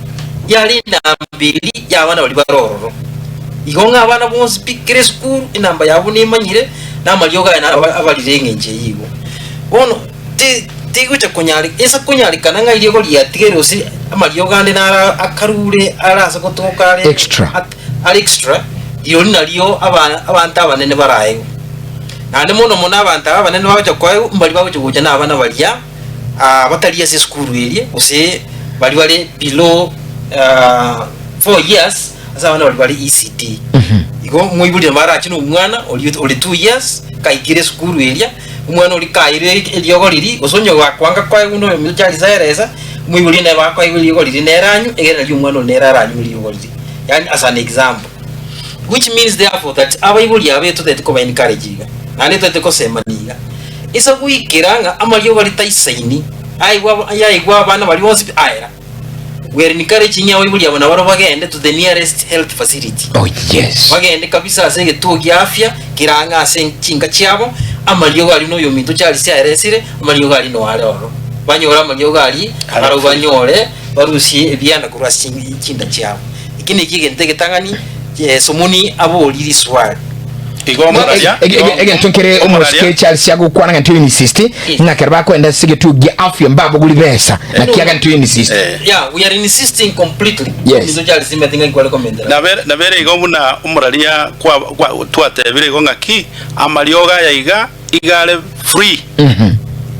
Speaker 3: yare enamba eria y'abana baria bare ororo. Igo ng'a abana bonsi pi kera esukuru enamba yabo nemanyire, na amariogo aya naro abarire eng'encho eyio igo. Bono ti tigocha konyare ase konyarekana ng'a eriogo riatigaire gose amariogo ande naro akarure are ase gotoka are
Speaker 1: Extra.
Speaker 3: at- are extra, rirorio nario aba abanto abanene baraegwe. Naende mono mono abanto aba abanene bagocha koegwa, mbaria bagocha gocha na abana baria batari ase esukuru eria, gose baria bare below 4 years, ase abana baria bare ECD. Igo moibori nabo arache na omwana oria ore 2 years, kaikire esukuru eria, omwana oria kaire eriogo riria, gose onye gakwanga koegwa na oyominto Charles aeresa, omoibori nere bakoegwa eriogo riria nere anywe, egere nario omwana oria nere aranywe eriogo riria. Yaani as an example. Which means therefore that abaibori aba etotagete koba encourage iga, naende etotagete kosemania iga, ase goikera ng'a amariogo aria taisaini, aigwa yaigwa abana baria bonsi pi aera. We are encouraging abaibori aba nabarobwo bagende to the nearest health facility.
Speaker 1: Oh yes.
Speaker 3: Bagende kabisa ase egetuo gia afya kere ang'e ase chinka chiabo, amariogo aria noyominto Charles aeresire, amariogo aria noyo are ororo. Banyore amariogo aria, barabwo banyore barusie ebianda korwa ase chinda chiabo. Eki nekio egento egetang'ani Somoni aborie riswali.
Speaker 2: Igo omoraria,
Speaker 1: Egento nkere omosike Charles agokwana ng'a ntio insist ng'a kero bakoenda ase egetuo gia afya mbabogori besa naki aga ntio insist.
Speaker 3: Yeah, we are insisting completely.
Speaker 1: Yes.
Speaker 3: Nigo Charles imete ng'a nkware komentera.
Speaker 2: Nabere nabere igo buna omoraria kwa kwa twatebire igo ng'aki amariogo aya iga iga are free.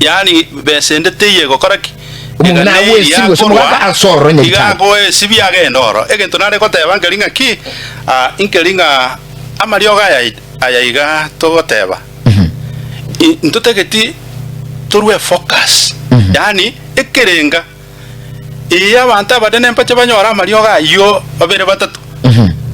Speaker 2: Yaani besa ende teiyo egokora ki?
Speaker 1: Omong'ina
Speaker 2: Egane
Speaker 1: agwo
Speaker 2: eria
Speaker 1: esibi gose
Speaker 2: akorwa,
Speaker 1: omogaka ase ororo
Speaker 2: iga
Speaker 1: nyagitari.
Speaker 2: agoe esibi agende oro. Egento nare goteba nkeri ng'aki, ah, nkeri ng'a amariogo aya aya iga togoteba, i- ntotageti torue focus, yaani ekerenga eye abanto abanene mbache banyore amariogo ayio babere batato,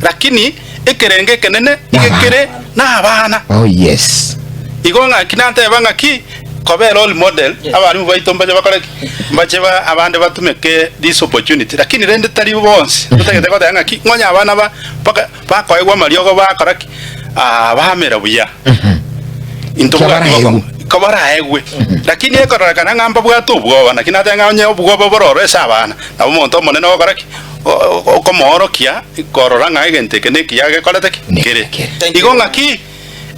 Speaker 2: lakini ekerenga ekenene iga
Speaker 1: Nabana.
Speaker 2: kere nabana.
Speaker 1: Oh yes.
Speaker 2: Igo ng'aki nateba ng'aki, kobe role model, abalimu baito mbache bakore ki? Mbache ba abande batumeke this opportunity, lakini rende tari bonsi, totagete goteba ng'aki, ng'onye abana ba mpaka bakoegwa amariogo bakora ki? Ah, bamera buya. Intwe
Speaker 1: Ki
Speaker 2: bwati
Speaker 1: abaraegwe.
Speaker 2: bokong'u. Ko baraegwe. Lakini ekororekana ng'a mbabwate obwoba, naki nateba ng'a onye obwoba bore oro ase abana, nabo omonto omonene ogokora ki? Okomoorokia korora ng'a egento eke nekiya gekorete ki? Kere.
Speaker 3: Thank you.
Speaker 2: Igo ng'aki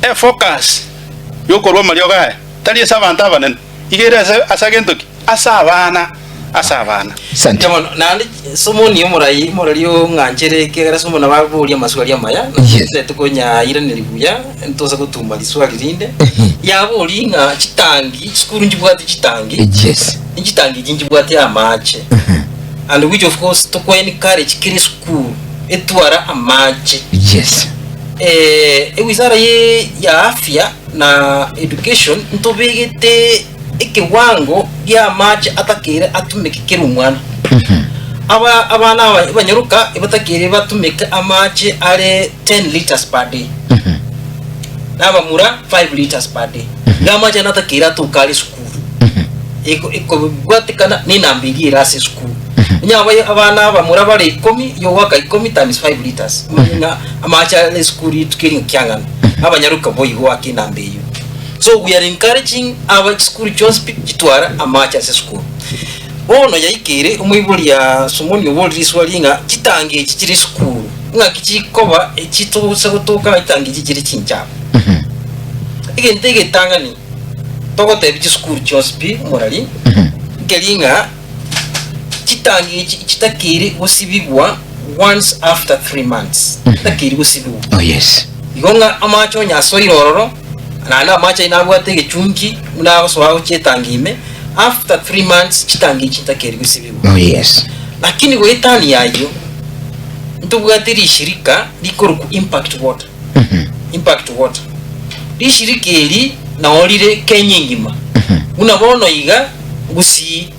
Speaker 2: efocus yokorwa amariogo aya tari ase abanto abanene, iga ere ase ase agento ki? Ase abana, ase abana.
Speaker 1: Asante.
Speaker 3: Bono naende Somoni omorai omorori ong'anchere ekiagera Somoni nabo aboria amaswali amaya,
Speaker 1: Yes.
Speaker 3: tokonyairaneria buya, ntose gotuma riswali rinde. Yaboria ng'a chitangi, chisukuru nchibwate chitangi,
Speaker 1: Yes.
Speaker 3: chitangi echi nchibwate amache, and which of course toko encourage kera esukuru etware amache. Ewizara ye ya afya na education ntobegete ekewango gia amache atakeire atumeke kera omwana. Aba abana aba abanyaroka ebatakeire batumeke amache are 10 litres per day. Na abamura 5 litres per day. Iga amache aya natakeire atoke are esukuru. Eko ekobwatekana na enamba eria ere ase esukuru. Onye abaye abana abamura bare ikomi, igo ogoaka ikomi times 5 litres. Omanye ng'a amache are esukuru rituko eri ng'aki ang'ana. Abanyaroka boigo goaka enamba eyio. So we are encouraging aba chisukuru chionsi pi chitware amache ase esukuru. Bono yaikeire omoibori aa Somoni oborire riswali ng'a chitangi echi chire esukuru ng'aki chikoba echitose gotoka ng'a chitangi echi chire chinchafu. Egento egetang'ani togotebia chisukuru chionsi pi omorari nkeri ng'a chitangi echi chitakeire gosibigwa once after 3 months chitakeire gosibigwa.
Speaker 1: Oh yes.
Speaker 3: Igo ng'a amache onye asoire ororo, naende amache ayio nabwate egechunki buna agosoa gochia etangi ime, after 3 months chitangi echi ntakeri gosibigwa.
Speaker 1: Oh yes.
Speaker 3: Lakini goetania ayio, ntobwate rishirika rikorokwa Impact Water. Impact Water. Rishirika eri nao rire Kenya engima. Buna bono iga Gusii,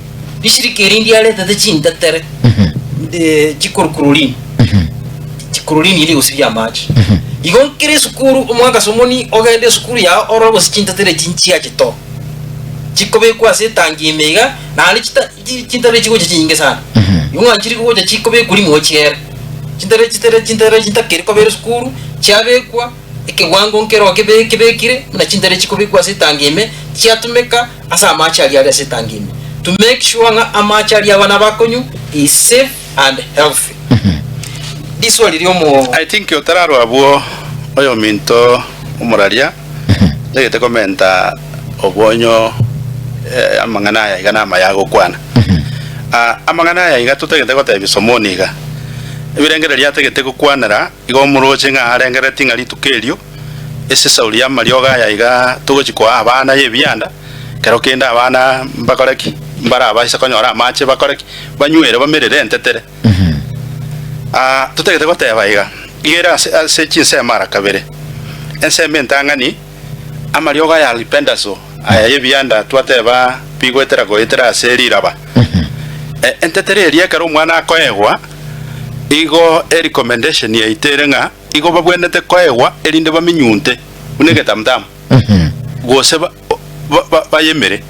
Speaker 3: rishirika eri ndiaretete chintetere eh, chikorokororine. Chikororini eri gosibia amache. Igo nkere esukuru omwaka somoni ogende esukuru yao orore gose chintetere echi nchiachete oo. Chikobekwa ase etangi ime iga, naende chita chintere chigocha chinyinge sana. Igo ng'a nchiri gocha chikobekwa rimo chiere. Chintere chitere chintere chintakeri kobera esukuru, chiabekwa, ekewango nkero kebe kebekire, buna chintere chikobekwa ase etangi ime, chiatumeka ase amache aria are ase etangi ime. To make sure ng'a amache aria abana bakonywa is safe and healthy. Riswali riomo.
Speaker 2: I think otararwa abwo oyominto omoraria ntagete komenta obonyo eh, amang'ana aya iga namaya agokwana. Ah, amang'ana aya iga totagete gotebia somoni iga, ebirengererio atagete gokwanera iga omoroche ng'a arengereretie ng'a rituko erio ase esauri y'amariogo aya iga togochi koa abana y'ebianda, kero kende abana mbakore ki? Mbarabaise konyora amache bakore ki? Banywere bamerere entetere. Ah, totagete goteba iga, iga ere ase ase chinsemo ara kabere. Ensemo entang'ani, amariogo aya alpendaso aya y'ebianda twateba bigoetera goetera ase riraba. E, entetere eria ekero omwana akoegwa, igo erecommendation yaito ere ng'a igo babwenerete koegwa erinde baminyunte buna egetamutamu, gose ba ba ba bayemere.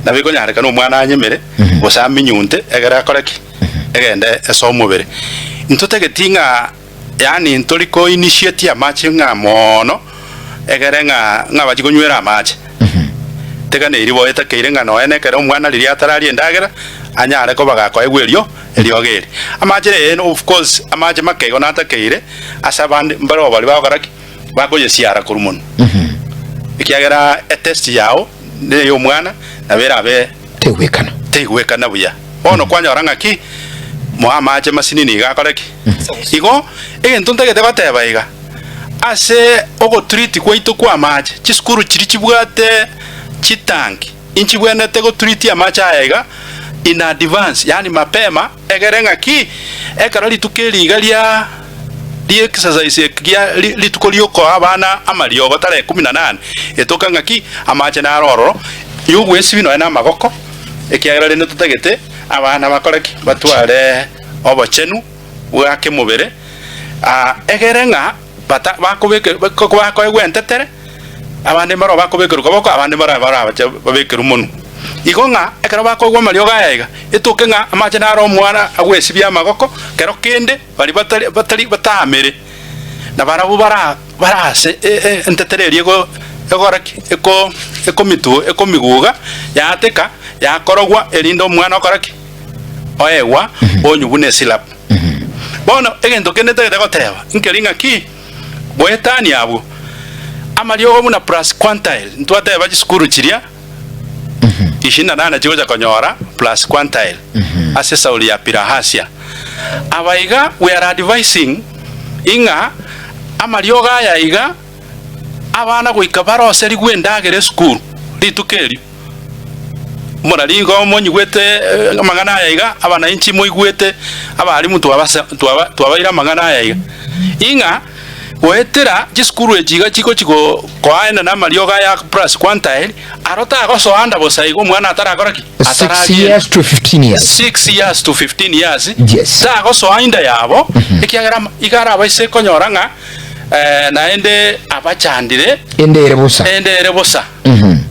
Speaker 2: Nabo ekonyarekana omwana anyemere, gose aminyunte egere akore ki? Egende ase omobere. Intotageti ng'a yaani ntori ko initiate amache ng'a moono, egere ng'a ng'a bachie konywera amache. Teganeri bo etakeire ng'a nonya na ekero omwana riria atararia endagera, anyare koba gakoegwa erio eriogo eri. Amache rero of course amache make igo natakeire, ase abande mbare baria bagokora ki? Bakoyesiara korwa monwe. Ekiagera etest yao ney'omwana, nabo erabe
Speaker 1: Teigwekana.
Speaker 2: teigwekana buya. Bono kwanyora ng'aki moa amache masinini iga akore ki? Igo egento ntagete goteba iga, ase ogotreat kwaito kwa amache, chisukuru chiria chibwate chitanki, inchibwenerete gotreat amache aya iga in advance, yaani mapema, egere ng'aki ekero rituko eri iga ria ri'exercise eki gia rituko riokoa abana amariogo tarehe kumi na nane, etoka ng'aki amache naro ororo, yogwesibia nonya na amagoko, ekiagera rende totagete abana bakore ki? Batware obochenu bwa kemobere, egere ng'a bata bakobeke bakoegwa entetere, abande mbaro bakobekerwa koboko, abande mbaro barabache babekerwe monwe. Igo ng'a ekero bakoegwa amariogo aya iga, etoke ng'a amache naro omwana agwesibia amagoko, kero kende baria batari batari bataamere, na barabwo bara barase entetere eria ego egokora ki? Eko ekomitu ekomiguga, yaateka, yakorogwa erinde omwana okora ki? Oegwa onywe buna esilabu. Bono egento kende ntagete goteba nkeri ng'aki, goetania abwo, amariogo buna plus quantile, ntwateba chisukuru chiria ishirini na nane chigocha konyora plus quantile ase esauri ya Bilharzia. Aba iga we are advising ing'a amariogo aya iga abana goika baroserigwe endagera esukuru rituko erio. Morari igo monyigwete amang'ana aya iga, abananchi moigwete abalimu twabase twaba twabaire amang'ana aya iga, ing'a goetera chisukuru echi iga chigochi go koaenana amariogo aya plus quantile, aro tagosoa anda bosa iga omwana atarakora ki?
Speaker 1: 6
Speaker 2: Atararia
Speaker 1: years to 15 years.
Speaker 2: 6 years to 15 years,
Speaker 1: Yes.
Speaker 2: tagosoa inda yabo, ekiagera ama iga arabaise konyora ng'a naende abachandire
Speaker 1: Ende ere bosa.
Speaker 2: ende ere bosa.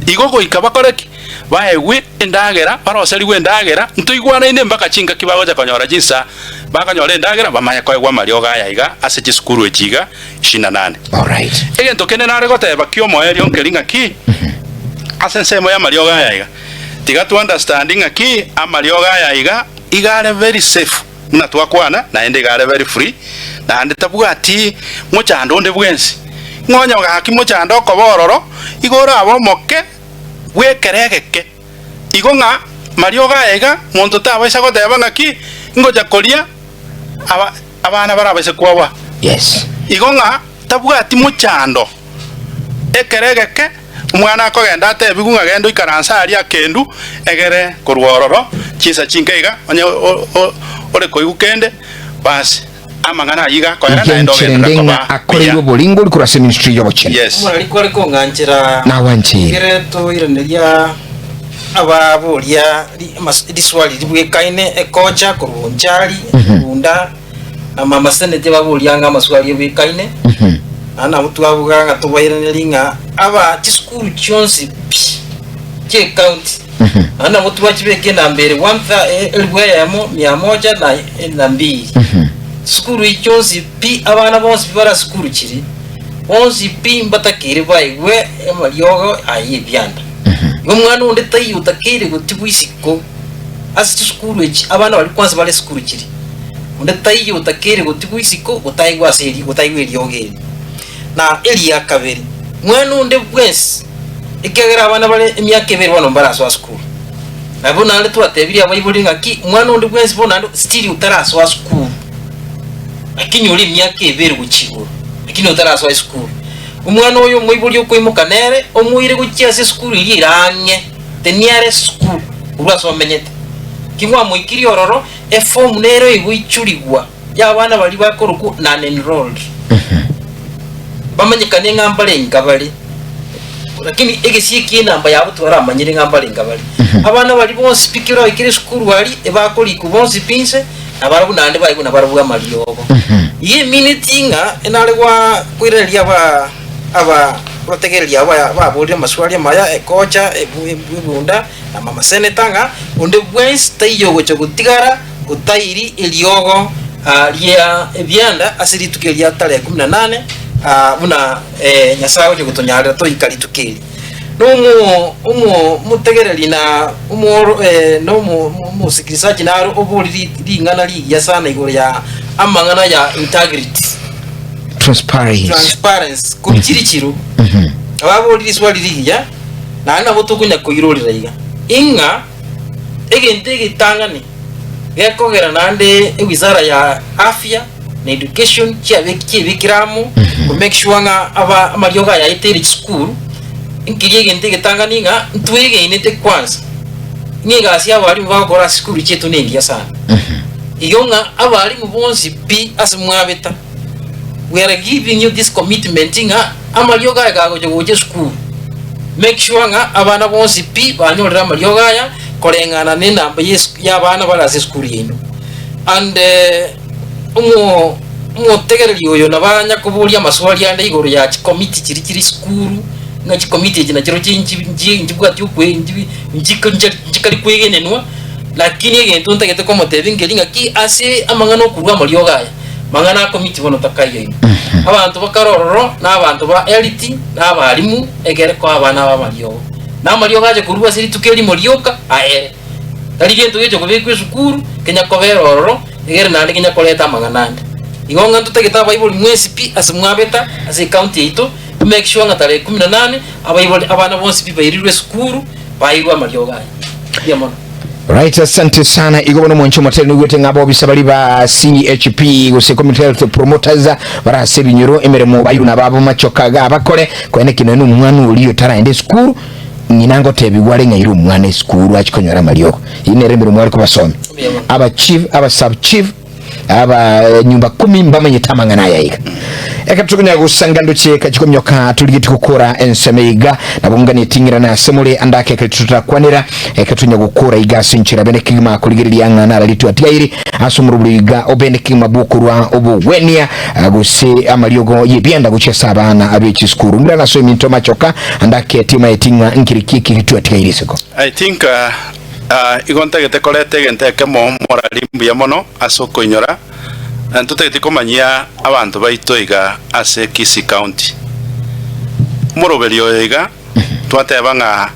Speaker 2: Igo goika bakore ki? Baegwe endagera, baroserigwe endagera, ntoigwanaine mpaka chingaki bagocha konyora chinsa, bakonyora endagera bamanye koegwa amariogo aya iga ase chisukuru echi iga ishirini na nane.
Speaker 1: Alright.
Speaker 2: Egento kende nare goteba ki'omoerio nkeri ng'aki, ase ensemo y'amariogo aya iga, tiga to understand ng'aki amariogo aya iga, iga are very safe buna twakwana, naende iga are very free, naende tabwati mochando onde bwensi. Ng'a onye gaki mochando okoba ororo, igo orabe omoke bw'ekero egeke. Igo ng'a mariogo aya iga, monto tabaisa goteba ng'aki ngocha koria aba abana barabaise koawa.
Speaker 1: Yes.
Speaker 2: Igo ng'a. Tabwati mochando. Ekero egeke omwana akogenda atebigwe ng'a genda oikaranse aria akendu, egere korwa ororo chinsa chinke iga, onye ore koigwa kende, basi amang'ana ayio iga akoera naende
Speaker 1: Inche
Speaker 2: ogenderera
Speaker 1: rende ng'a
Speaker 2: koba
Speaker 1: akoreirwe
Speaker 2: buya.
Speaker 1: oboringori korwa ase ministry y'obochenu.
Speaker 2: Yes.
Speaker 3: Omorarikwa are kong'anchera
Speaker 1: Nawancheire.
Speaker 3: ekere toiraneria ababoria ri- amas- riswali ribwekaine ekocha korwa Onchari, Runda, na mama senete baboria ng'a amaswali ebwekaine. Naende nabo twabuga ng'a tobairanerie ng'a aba chisukuru chionsi pi chi'ecounty, naende nabo twachibeka enamba ere one thou elifu eyemo mia moja na na mbili. Chisukuru echi chionsi pi abana bonsi pi bare ase sukuru chiri, bonsi pi mbatakeire baigwe amariogo aya y'ebianda. Igo omwana onde taiyo otakeire gotigwa isiko ase chisukuru echi abana baria kwanza bare esukuru chiri. Onde taiyo otakeire gotigwa isiko gotaigwa ase eri gotaigwa eriogi eri. Na eria kabere, mwana onde bwensi, ekiagera abana bare emiaka ebere bono mbarasoa sukuru. Nabo naende twatebirie abaibori ng'aki mwana onde bwensi bono naende still otarasoa sukuru, lakini ore emiaka ebere gochia igoro, lakini otarasoa esukuru. Omwana oyo omoibori okoimoka nere, omoire gochia ase esukuru eria ere ang'e, the nearest school, korwa ase omenyete. Ki mwamoikirie ororo, Efomu nero egoichorigwa y'abana baria bakorokwa non-enrolled, bamanyekane ng'a mbarenga bare, lakini egesie ki'enamba yabo twaramanyire ng'a mbarenga bare. Abana baria bonsi pi kera oikire esukuru aria, ebakorikwa bonsi pi inse, nabarabwo naende baigwe nabarabwo amariogo. Igo emineti ng'a enare gwa koiraneria aba aba abategereria aba baborire amaswali amaya, ekocha, ebu ebu ebunda. na mama seneta ng'a onde bwensi taiyo ogocha gotigara otairi eriogo ria ebianda ase rituko eria tarehe kumi na nane, buna Nyasae agocha gotonyarera toika rituko eri. Nomo omo omotegereri na omworo na omo omosikilisaji naro obori ring'ana rigiya sana igoro ya amang'ana ya integrity.
Speaker 1: Transparency.
Speaker 3: Transparency korwa chiri chiro. Ababori riswali rigiya. Naende nabo tokonya koirorera iga, ing'a egento egetang'ani gekogera naende ewizara ya afya na education chiabe chiebekire amo ko make sure ng'a aba amariogo aya aeteire chisukuru, nkeria egento egetang'ani ng'a ntwegenete kwanza ng'a egasi ya abalimu bagokora ase chisukuru chiaito nengiya sana. Igo ng'a abalimu bonsi pi ase mwabeta, we are giving you this commitment ng'a amariogo aya kagocha gocha esukuru, make sure ng'a abana bonsi pi banyorire amariogo aya koreng'ana na enamba ya esu ya abana bare ase esukuru yaino. And omo omotegereri oyo nabo anya koboria amaswali ande igoro ya chikomiti chiria chire esukuru, ng'a chikomiti echi nachirochio nchi nchi nchibwati okwe nchi nchiko nchikari kwegenenwa, lakini egento ntagete komotebia nkeri ng'aki ase amang'ana okorwa amariogo aya. Mang'ana a komiti bono takaiyo ime. Abanto bakare ororo na abanto ba eliti na abalimu ekere koa abana aba amariogo. Na amariogo ache korua ase rituko erimo rioka aere. Tari gento gecha kobekwa esukuru kenya kobera ororo egere naende kenya koreta amang'ana ande. Igo ng'a ntotagete abaibori mwensi pi ase mwabeta ase ecounty yaito to make sure ng'a tarehe kumi na nane abaibori abana bonsi pi bairirwe esukuru bairwe amariogo aya. Mbuya mono.
Speaker 1: Right, asante sana igo bono mwanche omotere nigwete ng'a abobisa bari ba CHP gose Community Health Promoters barase ebinyoro emeremo bairwe na babo machoka ga bakore koene kino ene omwana oria otaraenda esukuru ng'ina ngotebigwa are ng'aire omwana esukuru achi konyora amariogo eye nere emeremo are kobasomi aba chief aba sub chief Aba nyumba kumi mbamanyete amang'ana aya iga. Ekero tokonyara gosanga ndoche kachikomioka torigetie gokora ensemo iga nabo nganeti ng'irane ase more ande ake ekero totakwanera ekero tonya gokora iga ase enchera bene kegima korigereria ng'a narari twatigaire ase omoroboro iga obene kegima bwokorwa obogwenia gose amariogo y'ebianda gochia ase abana abe chisukuru ng'irane ase eminto machoka ande ake timaeti ng'a nkireki eki twatigaire isiko.
Speaker 2: I think Igo ntagete koreta egento ekemo morari mbuya mono ase okoinyora, na ntotagete komanyia abanto baito iga ase Kisii County. Omoroberio oyo iga twateba ng'a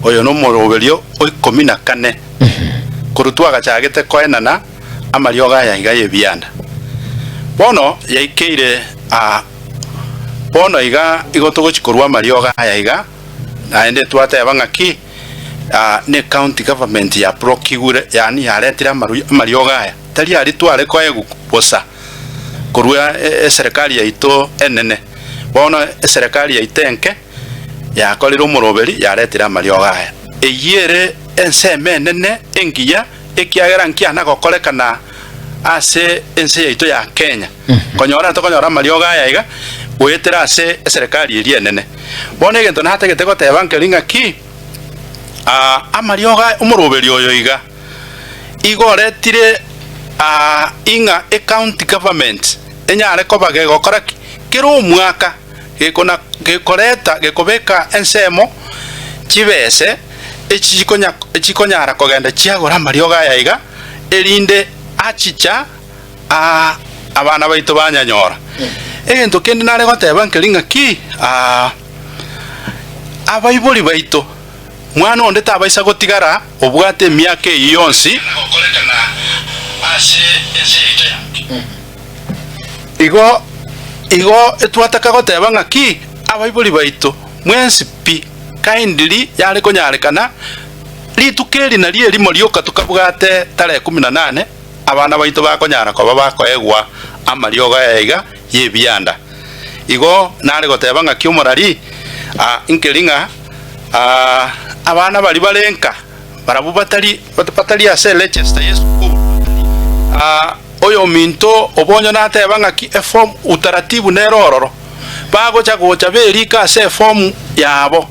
Speaker 2: oyo nomoroberio o ikomi na kane korwa twagachagete koenana amariogo aya iga y'ebianda. Bono yaikeire aa, bono iga igo togochi korwa amariogo aya iga, naende twateba ng'aki? Ne county government ya procure yaani yaretire amariogo aya, tari aria tware koegwa bosa. Korwa eserekari yaito enene, bono eserekari yaito enke yakorire omoroberi yaretire amariogo aya. Eyio ere ensemo enene engiya, ekiagera nkiana gokorekana ase ense yaito ya Kenya. Konyora tokonyora amariogo aya iga goetera ase eserekari eria enene. Bono egento natagete goteba nkeri ng'aki, amariogo aya omoroberi oyo iga. Igo oretire aa ing'a ecounty government enyare koba gegokora ki? Kera omwaka gekona gekoreta gekobeka ensemo chibese echi chikonya chikonyara kogenda chiagora amariogo aya iga erinde achicha aa abana baito banyanyora. Egento kende nare goteba nkeri ng'aki aa abaibori baito. Mwana onde tabaisa gotigara obwate emiaka eyio yonsi. Igo igo etwataka goteba ng'aki abaibori baito mwensi pi kindly yare konyarekana rituko eri nario erimo rioka tokabwate tarehe kumi na nane abana baito bakonyara koba bakoegwa amariogo aya iga y'ebianda. Igo nare goteba ng'aki omorari nkeri ng'a abana baria bare nka barabwo batari batari ase eregister y'esukuru. Oyominto obonyo nateba ng'aki eform utaratibu nere ororo, bagocha gocha berike ase eform yabo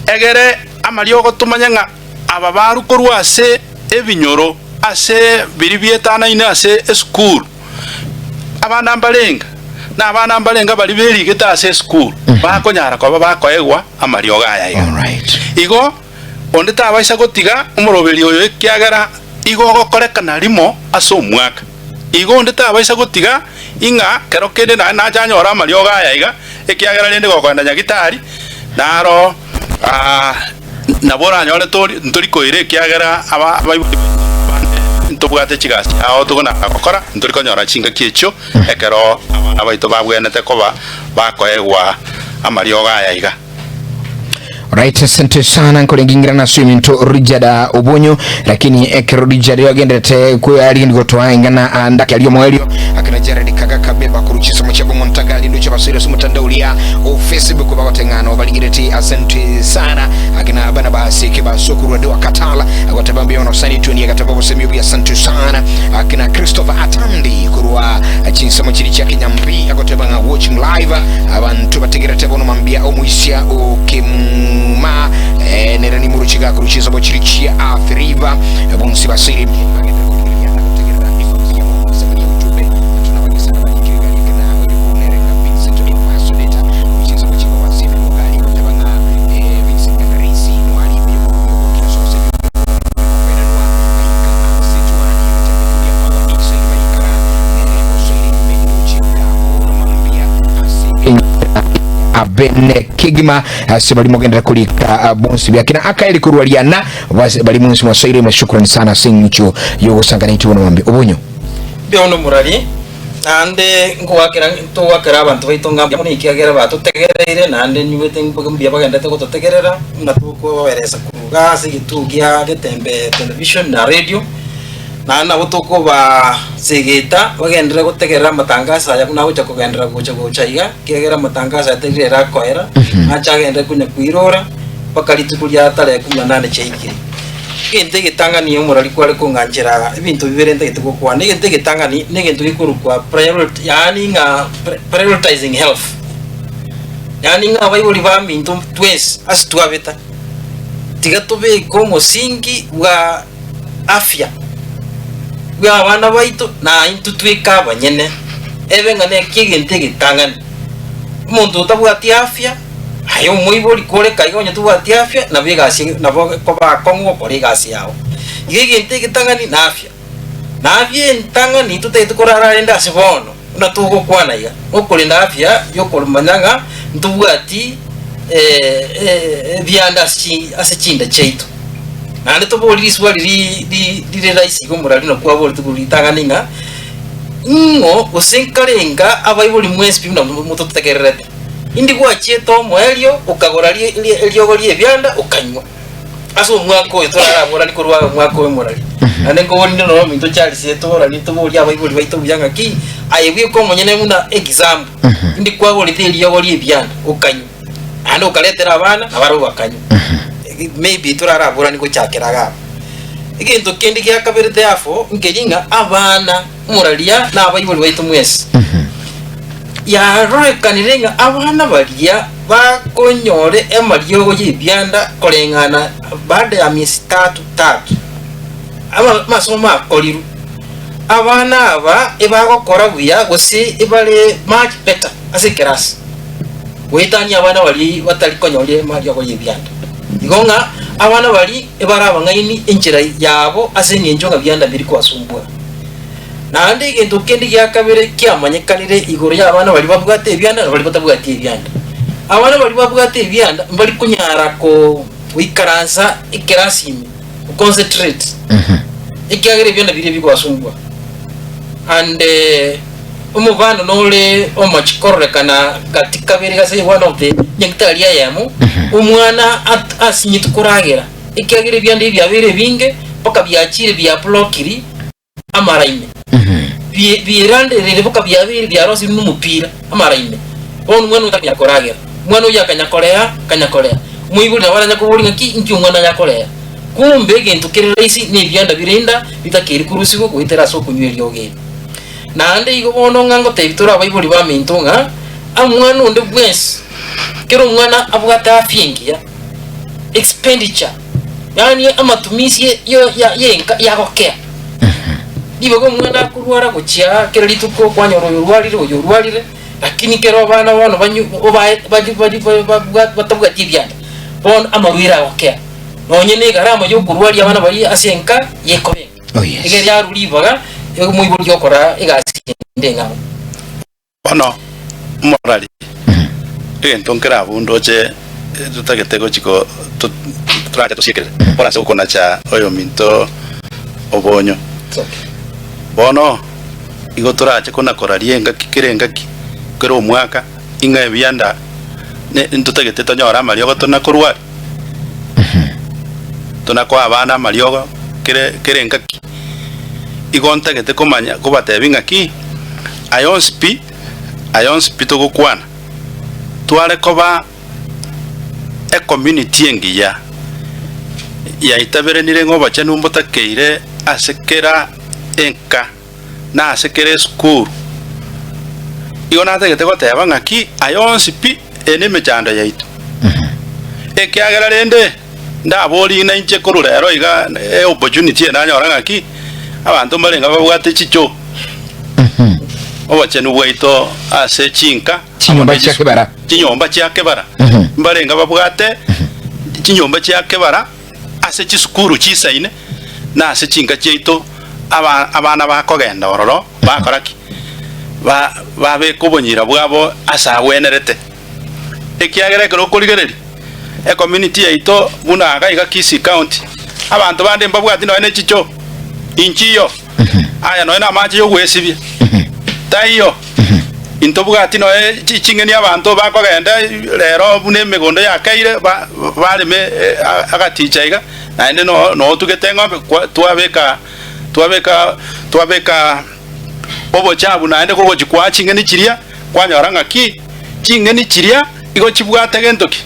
Speaker 2: egere amariogo tomanye ng'a aba barwe korwa ase ebinyoro ase biria bietanaine ase esukuru. Abana mbarenga, na abana mbarenga baria berigete ase esukuru bakonyara koba bakoegwa amariogo aya iga.
Speaker 1: Alright.
Speaker 2: Igo onde tabaisa gotiga omoroberi oyo ekiagera igo ogokorekana rimo ase omwaka. Igo onde tabaisa gotiga ing'a kero kende naye nache anyore amariogo aya iga, ekiagera rende gokogenda nyagitari naro nabo oranyore tori ntori koira ekiagera aba abaibori baito abande ntobwate chigasi ao tokonara gokora, ntori konyora chingaki echio ekero abana baito babwenerete koba bakoegwa amariogo aya iga.
Speaker 1: Right, asante sana nkorengingira na swiminto Richard Obonyo lakini ekero Richard agenderete kwari gotoa ingana andake alio moelio akina Jared Kagaka beba kuruchisa mochabo montagali nducha basire sumutandao lia o Facebook bagoteng'ano baligireti asante sana akina bana basike basukurwa dewa katala agoteba mbiono sani tunia gataba bosemio bia asante sana akina Christopher Atandi kurwa chinsemo chiri chia Kinyambi agoteba ng'a watching live abantu bategerete bono mambia omoisia okemuma eh, nere nimuro chigakuru chinsemo chiri chia Athi River bonsi basiri abene kegima ase bari mogendera korika bonsi byakina akaeri korwa riana bari munsi mwasoire mwe shukrani sana ase eng'encho yogosangana intwe bono mambi obonyo.
Speaker 3: Mbuya mono morari, naende nkogakera ntogwakera abanto baito ng'a mbuya mono ekiagera batotegereire, naende nyigwete mbuya bagenderete gototegerera, buna tokobaeresa korwa igaa ase egetuo gia Getembe Television na Radio, naende nabo tokobasegeta bagenderere gotegerera amatangaso aya buna agocha kogenderera gocha gocha iga, ekiagera amatangaso aya tari rero akoera, nache agenderere konya koirora mpaka rituko ria tarehe kumi na nane chiaikire. Egento egetang'ani omorari kware kong'anchera ebinto bibere ntagete gokwana, egento egetang'ani negento gekorokwa priority yaani ng'a prioritizing health, yaani ng'a abaibori baminto twensi ase twabeta, tiga tobeke omosingi bwa afya bwa abana baito na intwe tweke abanyene, ebe ng'a neki egento egetang'ani. Omonto otabwati afya. Aye omoibori kore kaiga onye tobwati afya, nabo egasi nabo ekoba akong'u gokora egasi yao. Igo egento egetang'ani na afya. Na afya entang'ani totagete korara rende ase bono, buna togokwana iga, nokorenda afya yokoromanya ng'a ntobwati ebianda ase chi ase chinda chiaito. Naende tobori riswali ri ri rire rahisi iga omorari nakwaborete korwa ritang'ani ng'a, ing'o gose nkarenga abaibori mwensi pi buna mototegererete? Indi gwachiete omoerio, okagora eriogo ri'ebianda, okanywa. Ase omwaka oyo toraraboranie korwa omwaka oyo morari. Naende nkoborinde noro ominto Charles toboranie toborie abaibori baito buya ng'aki, aye bweka omonyene buna example, indi kwagorete eriogo ri'ebianda okanywa, naende okaretera abana nabarabwo bakanywa. Maybe toraraboranie gochakera iga abwo. Egento kende gia kabere therefore, nkeri ng'a abana moraria na abaibori baito mwensi, yarorekanire ng'a abana baria bakonyore amariogo y'ebianda koreng'ana baada ya miezi tatu tatu, ama- amasomo akorirwe, abana aba ebagokora buya gose ebare much better ase ekerasi. Goetania abana baria batari konyora amariogo y'ebianda. Igo ng'a abana baria ebare abang'aini enchera yabo ase engencho ng'a bianda mbiri kobasumbua. Naende egento kende gia kabere kiamanyekanire igoro y'abana baria babwate ebianda na baria batabwati ebianda. Abana baria babwate ebianda mbari konyara ko goikaransa ekerasi ime, go concentrate, ekiagera ebianda biria bikobasumbua. And omobando nore omochi kororekana gati kabere gase one of the nyagetari eyemo, omwana at asinyeti koragera, ekiagera ebianda ebi biabeire ebinge mpaka biachire biablokiri amara ime. Bie bieranderere mpaka biabeire biarosire nomopira amara ime. Bono omwana oyo takonyara koragera, omwana oyio akanya korea akanya korea, omoibori nabo aranya koboria ng'aki inki omwana oyo akorea. Kumbe egento kere rahisi nebianda bire inda bitakeire korusigwa goetera ase okonywa eriogo eri. Naende igo bono ng'a ngotebi tore abaibori baminto ng'a omwana onde bwensi, kera omwana abwate afya engiya, expenditure, yaani amatumisi yo ya yenka yagokea. Ribaga omwana akorwara gochia kera rituko kwanyora oyo orwarire oyo orwarire, lakini kero abana bono banyu obae bari bari babwa batabwati ebianda, bono amarwaire agokea. Nonye na egarama yokorwaria abana baria ase enka yekoba enke.
Speaker 1: Oh, yes.
Speaker 3: Iga riarure ribaga omoibori okora egasi ende eng'ao.
Speaker 2: Bono omorari, egento nkere abwo ndoche totagete gochi ko to- torache tosiekerere, bono ase okonacha oyominto obonyo. Bono igo torache kona-koraria engaki kera engaki, kera omwaka, ing'a ebianda ne ntotagete tonyore amariogo tonakorwaria, tonakoa abana amariogo kere kera engaki. Igo ntagete komanya kobatebia ng'aki, aya onsi pi, aya onsi pi togokwana, tware koba ecommunity engiya yaitaberenire ng'a obochenu mbotakeire ase kera enka na ase kera esukuru. Igo natagete goteba ng'aki aya onsi pi, eye nemechando yaito. Ekiagera rende ndaborie nainche korwa rero iga eopportunity eye nanyora ng'aki, abanto mbarenge babwate chichoo, obochenu bwaito ase chinka,
Speaker 1: Chinyomba chia kebara.
Speaker 2: chinyomba chia kebara, mbarenge babwate chinyomba chia kebara ase chisukuru chisaine na ase chinka chiaito aba abana bakogenda ororo bakora ki? Ba babeka obonyira bwabo ase agwenerete. Ekiagera ekero okorigereria ecommunity yaito buna iga iga Kisii County, abanto bande mbabwati nonya ne chichoo, inchiyo, aya nonya na amache yogoesibia taiyo, intobwati nonya ching'eni abanto bakogenda rero buna emegondo yakeire ba bareme agaticha iga, naende no notugete eng'ombe kwa twabeka twabeka twabeka obochafu naende kogochi kwaa ching'eni chiria, kwanyora ng'aki ching'eni chiria igo chibwate gento ki?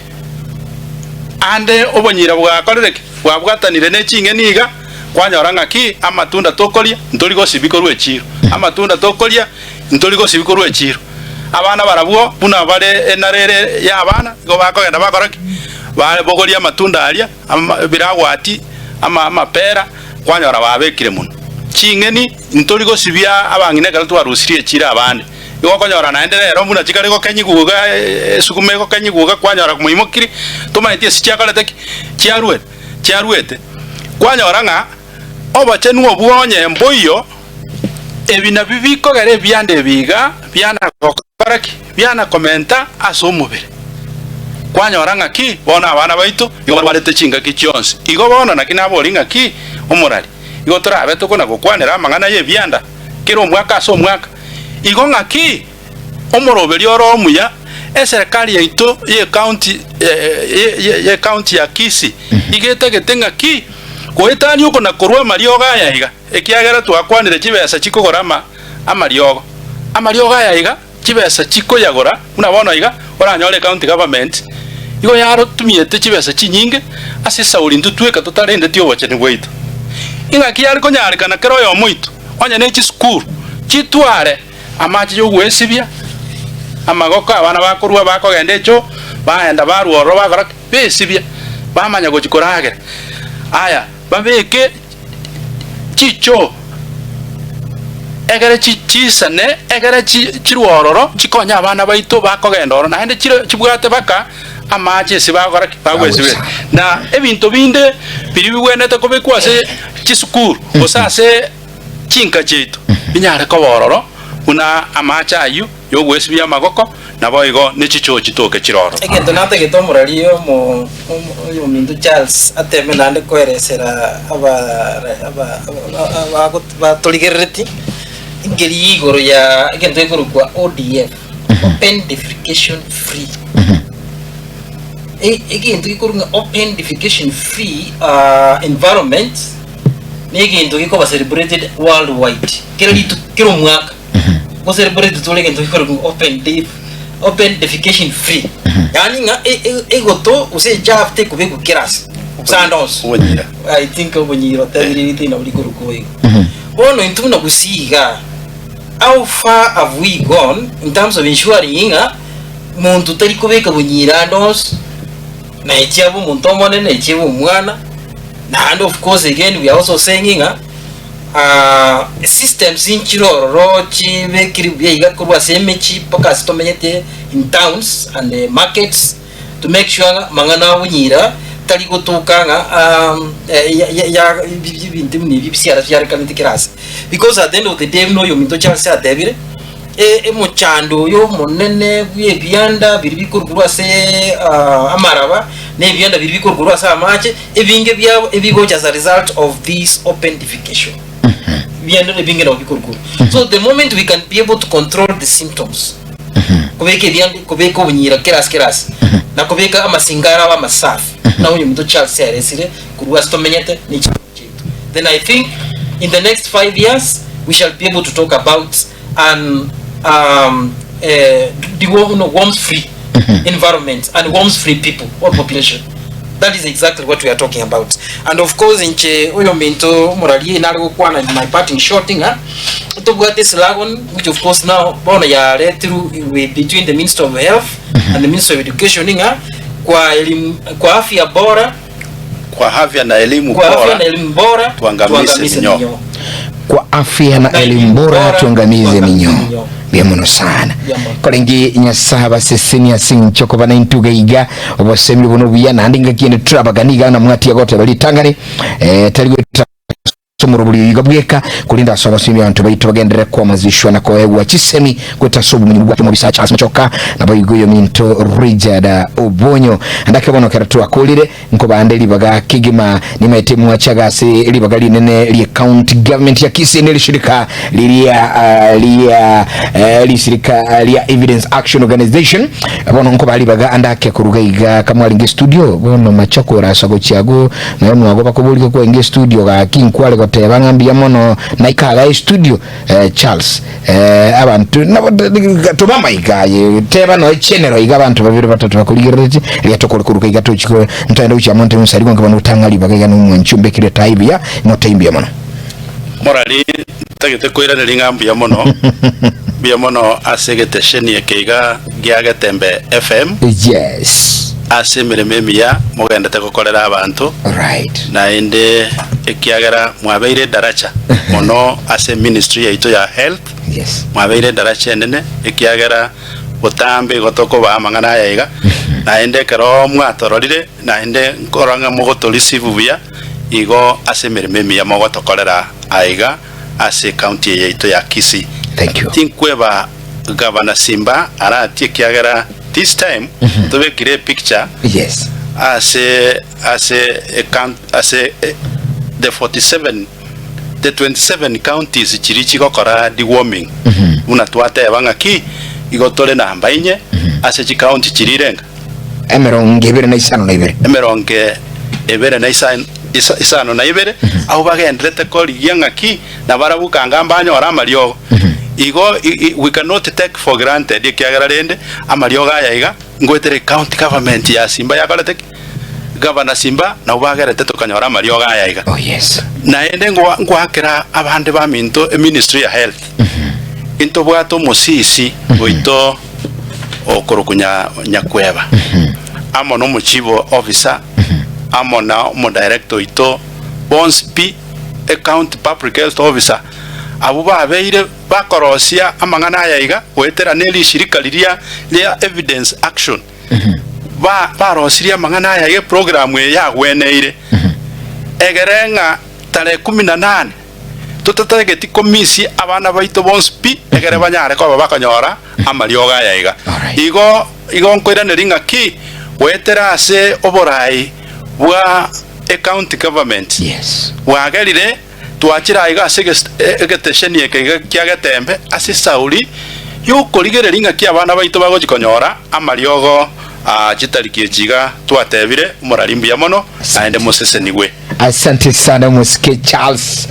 Speaker 2: Ande obonyira bwakorire ki? Bwabwatanire ne ching'eni iga, kwanyora ng'aki amatunda tokoria ntori gosibia korwa echiiro, amatunda tokoria ntori gosibia korwa echiiro. Abana barabwo buna bare enara ere y'abana, igo bakogenda bakora ki? Babogoria amatunda aria, ama biragwati, ama amapera, kwanyora babekire mono. Ching'eni ntori gosibia abang'ina ekero twarusirie echiiro abande. Igo okonyora naende rero buna chikare gokenyigwa iga esukuma egokenyigwa iga kwanyora moimokiri, tomaeti ase chiakorete ki? Chiarwete chiarwete. Kwanyora ng'a obochenu obwo onye mboiyo, ebi nabio bikogera ebianda ebi iga biana gokora ki? Biana komenta ase omobere. Kwanyora ng'aki bono abana baito igo barwarete chingaki chionsi. Igo bono naki naborie ng'aki omorari, igo torabe tokona gokwanera amang'ana y'ebianda kera omwaka ase omwaka. Igo ng'aki omoroberio ore omuya, eserekari yaito y'ecounty y'ecounty ya Kisii iga etagete ng'aki? Goetania oko na korwa amariogo aya iga, ekiagera twakwanire chibesa chikogora ama amariogo. Amariogo aya iga, chibesa chikoyagora, buna bono iga oranyore ecounty government igo yarotumiete chibesa chinyinge ase esauri intwe tweka totarendeti obochenu bwaito. Ing'aki yare konyarekana kera oyomo oito onye ne chisukuru chitware amache y'ogwesibia amagoko abana bakorua bakogenda echoo baenda barua ororo bakora ki? Besibia bamanya gochia koragera. Aya babeke chichoo egere chisane egere chirwe ororo chikonye abana baito bakogenda ororo naende chire chibwate baka amache ase bagokora ki? Bagwesibera. Na ebinto binde biria bigwenerete kobekwa ase chisukuru gose ase chinka chiaito binyare koba ororo buna amache ayio yogwesibia amagoko, naboigo ne chichoo chitoke chire ororo.
Speaker 3: Egento natagete omorari omo oyominto Charles ateme naende koeresera abatorigerereti nkeri igoro ya egento gekorokwa ODF, Open Defecation Free. Egento gekorokwa ng'a Open Defecation Free Environment negento gekoba celebrated worldwide kera rituko kera omwaka. Go celebrate tore egento gekorokwa open def open defecation free yaani ng'a e- e- egoto gose echafu tekobekwa kera ase gose ande onsi
Speaker 2: Obonyira.
Speaker 3: I think obonyira otebire rite nabo rikorokwa boigo. Bono intwe buna gusii igaa, how far have we gone in terms of ensuring ng'a monto tari kobeka bonyira ande onsi, na echiabo omonto omonene, echiabo omwana, naende of course again we are also saying ng'a Systems nchire ororo chibekire buya iga korwa ase emechie mpaka ase tomenyete in towns and markets to make sure ng'a amang'ana abonyira tari gotoka ng'a ya ebinto buna ebi bisiara biarekanete kera ase. Because at the end of the day buna oyominto Charles atebire, emochando oyo omonene bwa ebianda biria bikorwa korwa ase amaraba, na ebianda biria bikorwa korwa ase amache, Ebinge biabo ebigocha as a result of this open defecation. Ebianda ebinge nabo bikorwa. So the moment we can be able to control the symptoms, kobeka ebianda, kobeka obunyira kera ase kera ase, na kobeka amasinga arabe amasafi, buna onye omonto Charles aeresire korwa ase tomenyete ne chinyomba chiaito. Then I think in the next 5 years we shall be able to talk about an um, eh, deworm, no, worms free environment and worms free people or population. That is exactly what we are talking about. And of course inche oyominto omorarie nare gokwana in my parting shot ng'a tobwate slogan which of course now bono yaretirwe between the Minister of Health and the Minister of Education ng'a kwa elimu, kwa afya bora
Speaker 2: Kwa afya na elimu
Speaker 3: kwa afya
Speaker 2: bora
Speaker 3: na elimu bora
Speaker 2: tuangamize minyoo.
Speaker 1: Kwa afya na elimu bora tuangamize minyoo. Mbuya mono sana. Korenge Nyasae abasesenie ase eng'encho okoba naintwe iga iga obosemia obo nobuya naende ngaki ende torabaganie iga na mwatia goteba ritang'ani eh, tari goeta ase omorobori oyo iga bweka korende ase obosemia abanto baito bagenderere kwamazishwa na koegwa chisemi goeta ase obomenyi bwake omobisa Charles Machoka naboigo oyominto Richard Obonyo. Andake bono ekero twakorire Nkobande ribaga kegima nimaete mwachaga ase ribaga rinene rie county government ya Kisii ne rishirika riria ria rishirika ria Evidence Action Organization. Bono nkoba ribaga ande ake koruga iga kamwaringe studio bono machoko orasa gochia ago naye mwago bakoborige kwainge studio gaki nkware goteba ng'a mbuya mono naika iga estudio Charles Abanto nabo toma amaiga aye, teba noe chenero iga abanto babere batato bakorigereretie, riria tokore koruka iga tochi ko ntoende gochia amo nte onsari gonke bono gotang'a ribaga iga nomwanchi ombekire etai buya, ng'ote imbuya mono.
Speaker 2: Morari ntagete koiraneria ng'a mbuya mono, mbuya mono ase egetesheni eke iga gia Getembe FM,
Speaker 1: Yes.
Speaker 2: ase emeremo emiya mogendete gokorera abanto.
Speaker 1: Right.
Speaker 2: Naende ekiagera mwabeire edaracha mono ase eministry yaito ya health,
Speaker 1: Yes.
Speaker 2: mwabeire edaracha enene ekiagera botambe igo tokobaa amang'ana aya iga, naende ekero mwatororire naende nkorora ng'a mogoto receive buya igo ase emeremo emiya mogotokorera aiga ase ecounty eye yaito ya Kisii.
Speaker 1: Thank you.
Speaker 2: Tinkweba Gavana Simba aratie ekiagera this time tobekire epicture
Speaker 1: Yes.
Speaker 2: ase ase ecoun ase the 47 the 27 counties chiria chigokora deworming buna twateba ng'aki igo tore namba inye ase chicounty chiria irenga
Speaker 1: Emerongo ebere na isano na ibere.
Speaker 2: Emerongo ebere na isano. isano na ibere, abwo bagenderete korigia ng'aki nabarabwo kanga mbanyore amariogo. Igo we cannot take for granted ekiagera rende amariogo aya iga ngoetera ecounty government ya Simba yakorete ki? Gavana Simba nabwo bagerete tokanyora amariogo aya iga.
Speaker 1: Oh yes.
Speaker 2: Naende ngoakera abande baminto eministry ya health. Intobwate omosisi oito okorokwa Nyakweba amo nomochief officer amo na omodirector oito bonsi pi ecounty public health officer abwo babeire bakorosia amang'ana aya iga goetera ne rishirika riria ria evidence action barosirie amang'ana aya iga eprogram eye yagweneire egere ng'a tarehe kumi na nane Totatageti komisia abana baito bonsi pi, egere banyare koba bakonyora amariogo aya iga. Igo igo nkoiraneria ng'a ki, goetera ase oborai bwa ecounty government bwagerire twachire aiga ase egetesheni eke iga kia Getembe ase esauri y'okorigereria ng'aki abana baito bagochi konyora amariogo chitariki echi iga twatebire omorari mbuya mono naende mosesenigwe.
Speaker 1: Asante sana omosike Charles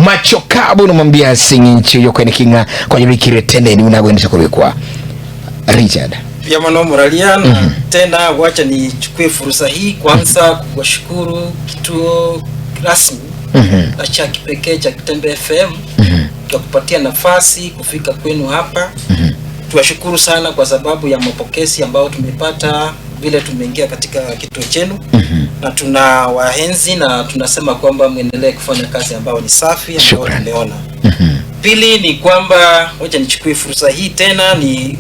Speaker 1: Machokabu nomwambia ase eng'encho y'okweneki ng'a kwanyebekire teneni buna agwenerete kobekwa. Richard.
Speaker 3: Mbuya mono Muraria na tena wacha nichukue fursa hii kwanza kuwashukuru kituo rasmi na cha kipekee cha Kitembe FM kwa kupatia nafasi kufika kwenu hapa. Tuwashukuru sana kwa sababu ya mapokezi ambayo tumepata vile tumeingia katika kituo chenu na tuna wahenzi na tunasema kwamba mwendelee kufanya kazi ambayo ni safi ambayo
Speaker 1: Shukrani.
Speaker 3: tumeona. Pili ni kwamba wacha nichukue fursa hii tena ni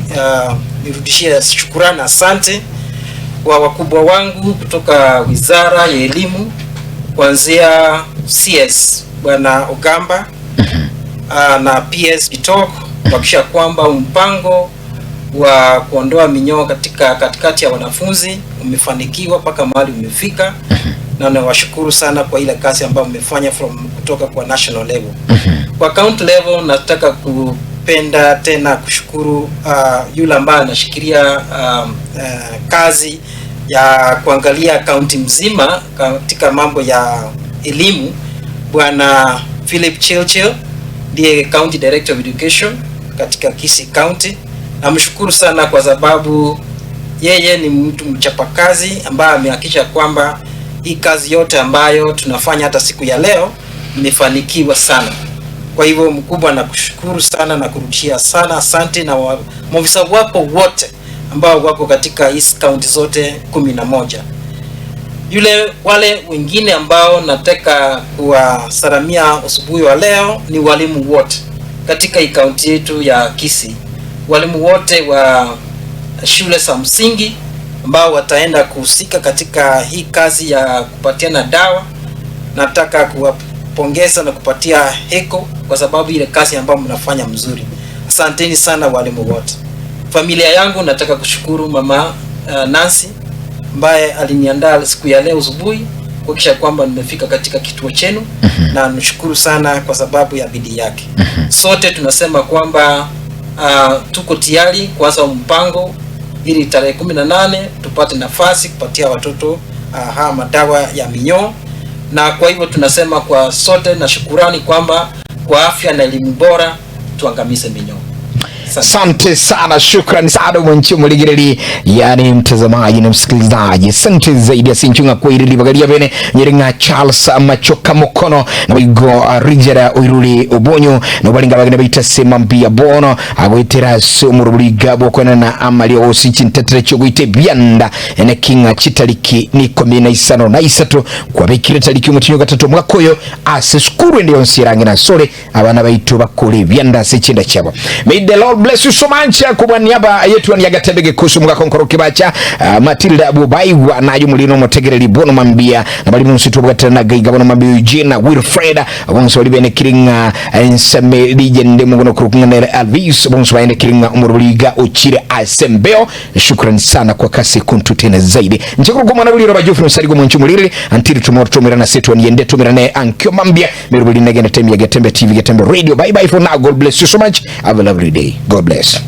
Speaker 3: nirudishie shukurani, asante kwa wakubwa wangu kutoka Wizara ya Elimu kuanzia CS Bwana Ogamba na PS Bitok kuhakikisha kwamba mpango wa kuondoa minyoo katika katikati ya wanafunzi umefanikiwa mpaka mahali umefika, na nawashukuru sana kwa ile kazi ambayo mmefanya from kutoka kwa national level. Kwa county level nataka kupenda tena kushukuru yule ambaye anashikilia kazi ya kuangalia kaunti mzima katika mambo ya elimu, Bwana Philip Chilchil ndiye County Director of Education katika Kisii County. Namshukuru sana kwa sababu yeye ni mtu mchapakazi ambaye amehakikisha kwamba hii kazi yote ambayo tunafanya hata siku ya leo imefanikiwa sana. Kwa hivyo mkubwa, nakushukuru sana na kurudishia sana asante, na maofisa wako wote ambao wako katika hizi kaunti zote 11. Yule wale wengine ambao nataka kuwasalamia asubuhi wa leo ni walimu wote katika hii kaunti yetu ya Kisii, walimu wote wa shule za msingi ambao wataenda kuhusika katika hii kazi ya kupatiana dawa. Nataka kuwapongeza na kupatia heko kwa sababu ile kazi ambayo mnafanya mzuri. Asanteni sana walimu wote. Familia yangu nataka kushukuru mama Nancy ambaye aliniandaa siku ya leo asubuhi kuhakikisha kwamba nimefika katika kituo chenu, na nashukuru sana kwa sababu ya bidii yake. Sote tunasema kwamba tuko tayari kuanza mpango ili tarehe 18 tupate nafasi kupatia watoto haya madawa ya minyoo, na kwa hivyo tunasema kwa sote na shukurani kwamba kwa afya na elimu bora tuangamize minyoo.
Speaker 1: Asante sana, shukrani sana mwanchi muligereri, yani mtazamaji na msikilizaji, asante zaidi asinchunga kwairiri bagaria bene nyiringa Charles Machoka Mukono na wigo Richard Oiruri Obonyo na baringa bagene baita sema mbia bono agwetera so muruburiga bokona na amali osi chintetere chogwite byanda ene kinga chitariki ni 15 na isatu kwabikire tariki umutinyo gatatu mwaka uyo ase sukuru ndiyo nsirange na sore abana baitu bakore byanda ase chinda chabo. May the Lord bless you so much. Kwa niaba yetu ni agatembege kusu mga konkoro kibacha Matilda Bubaiwa nayo mulino mutegereri bono mambia na bali munsi tubwatana na gaiga bono mambia Eugene Wilfred bonso bali bene kiringa ensame ligende mugono kurukungana Alvis bonso baende kiringa umuruliga uchire asembeo. Shukran sana kwa kasi kuntu tena zaidi njeko kwa mwana buliro bajufu nsarigo mwanchu muliri until tomorrow tumirana setu niende tumirane ankyo mambia mirubuli negene temia Getembe TV Getembe Radio. Bye bye for now. God bless you so much. Have a lovely day. God bless.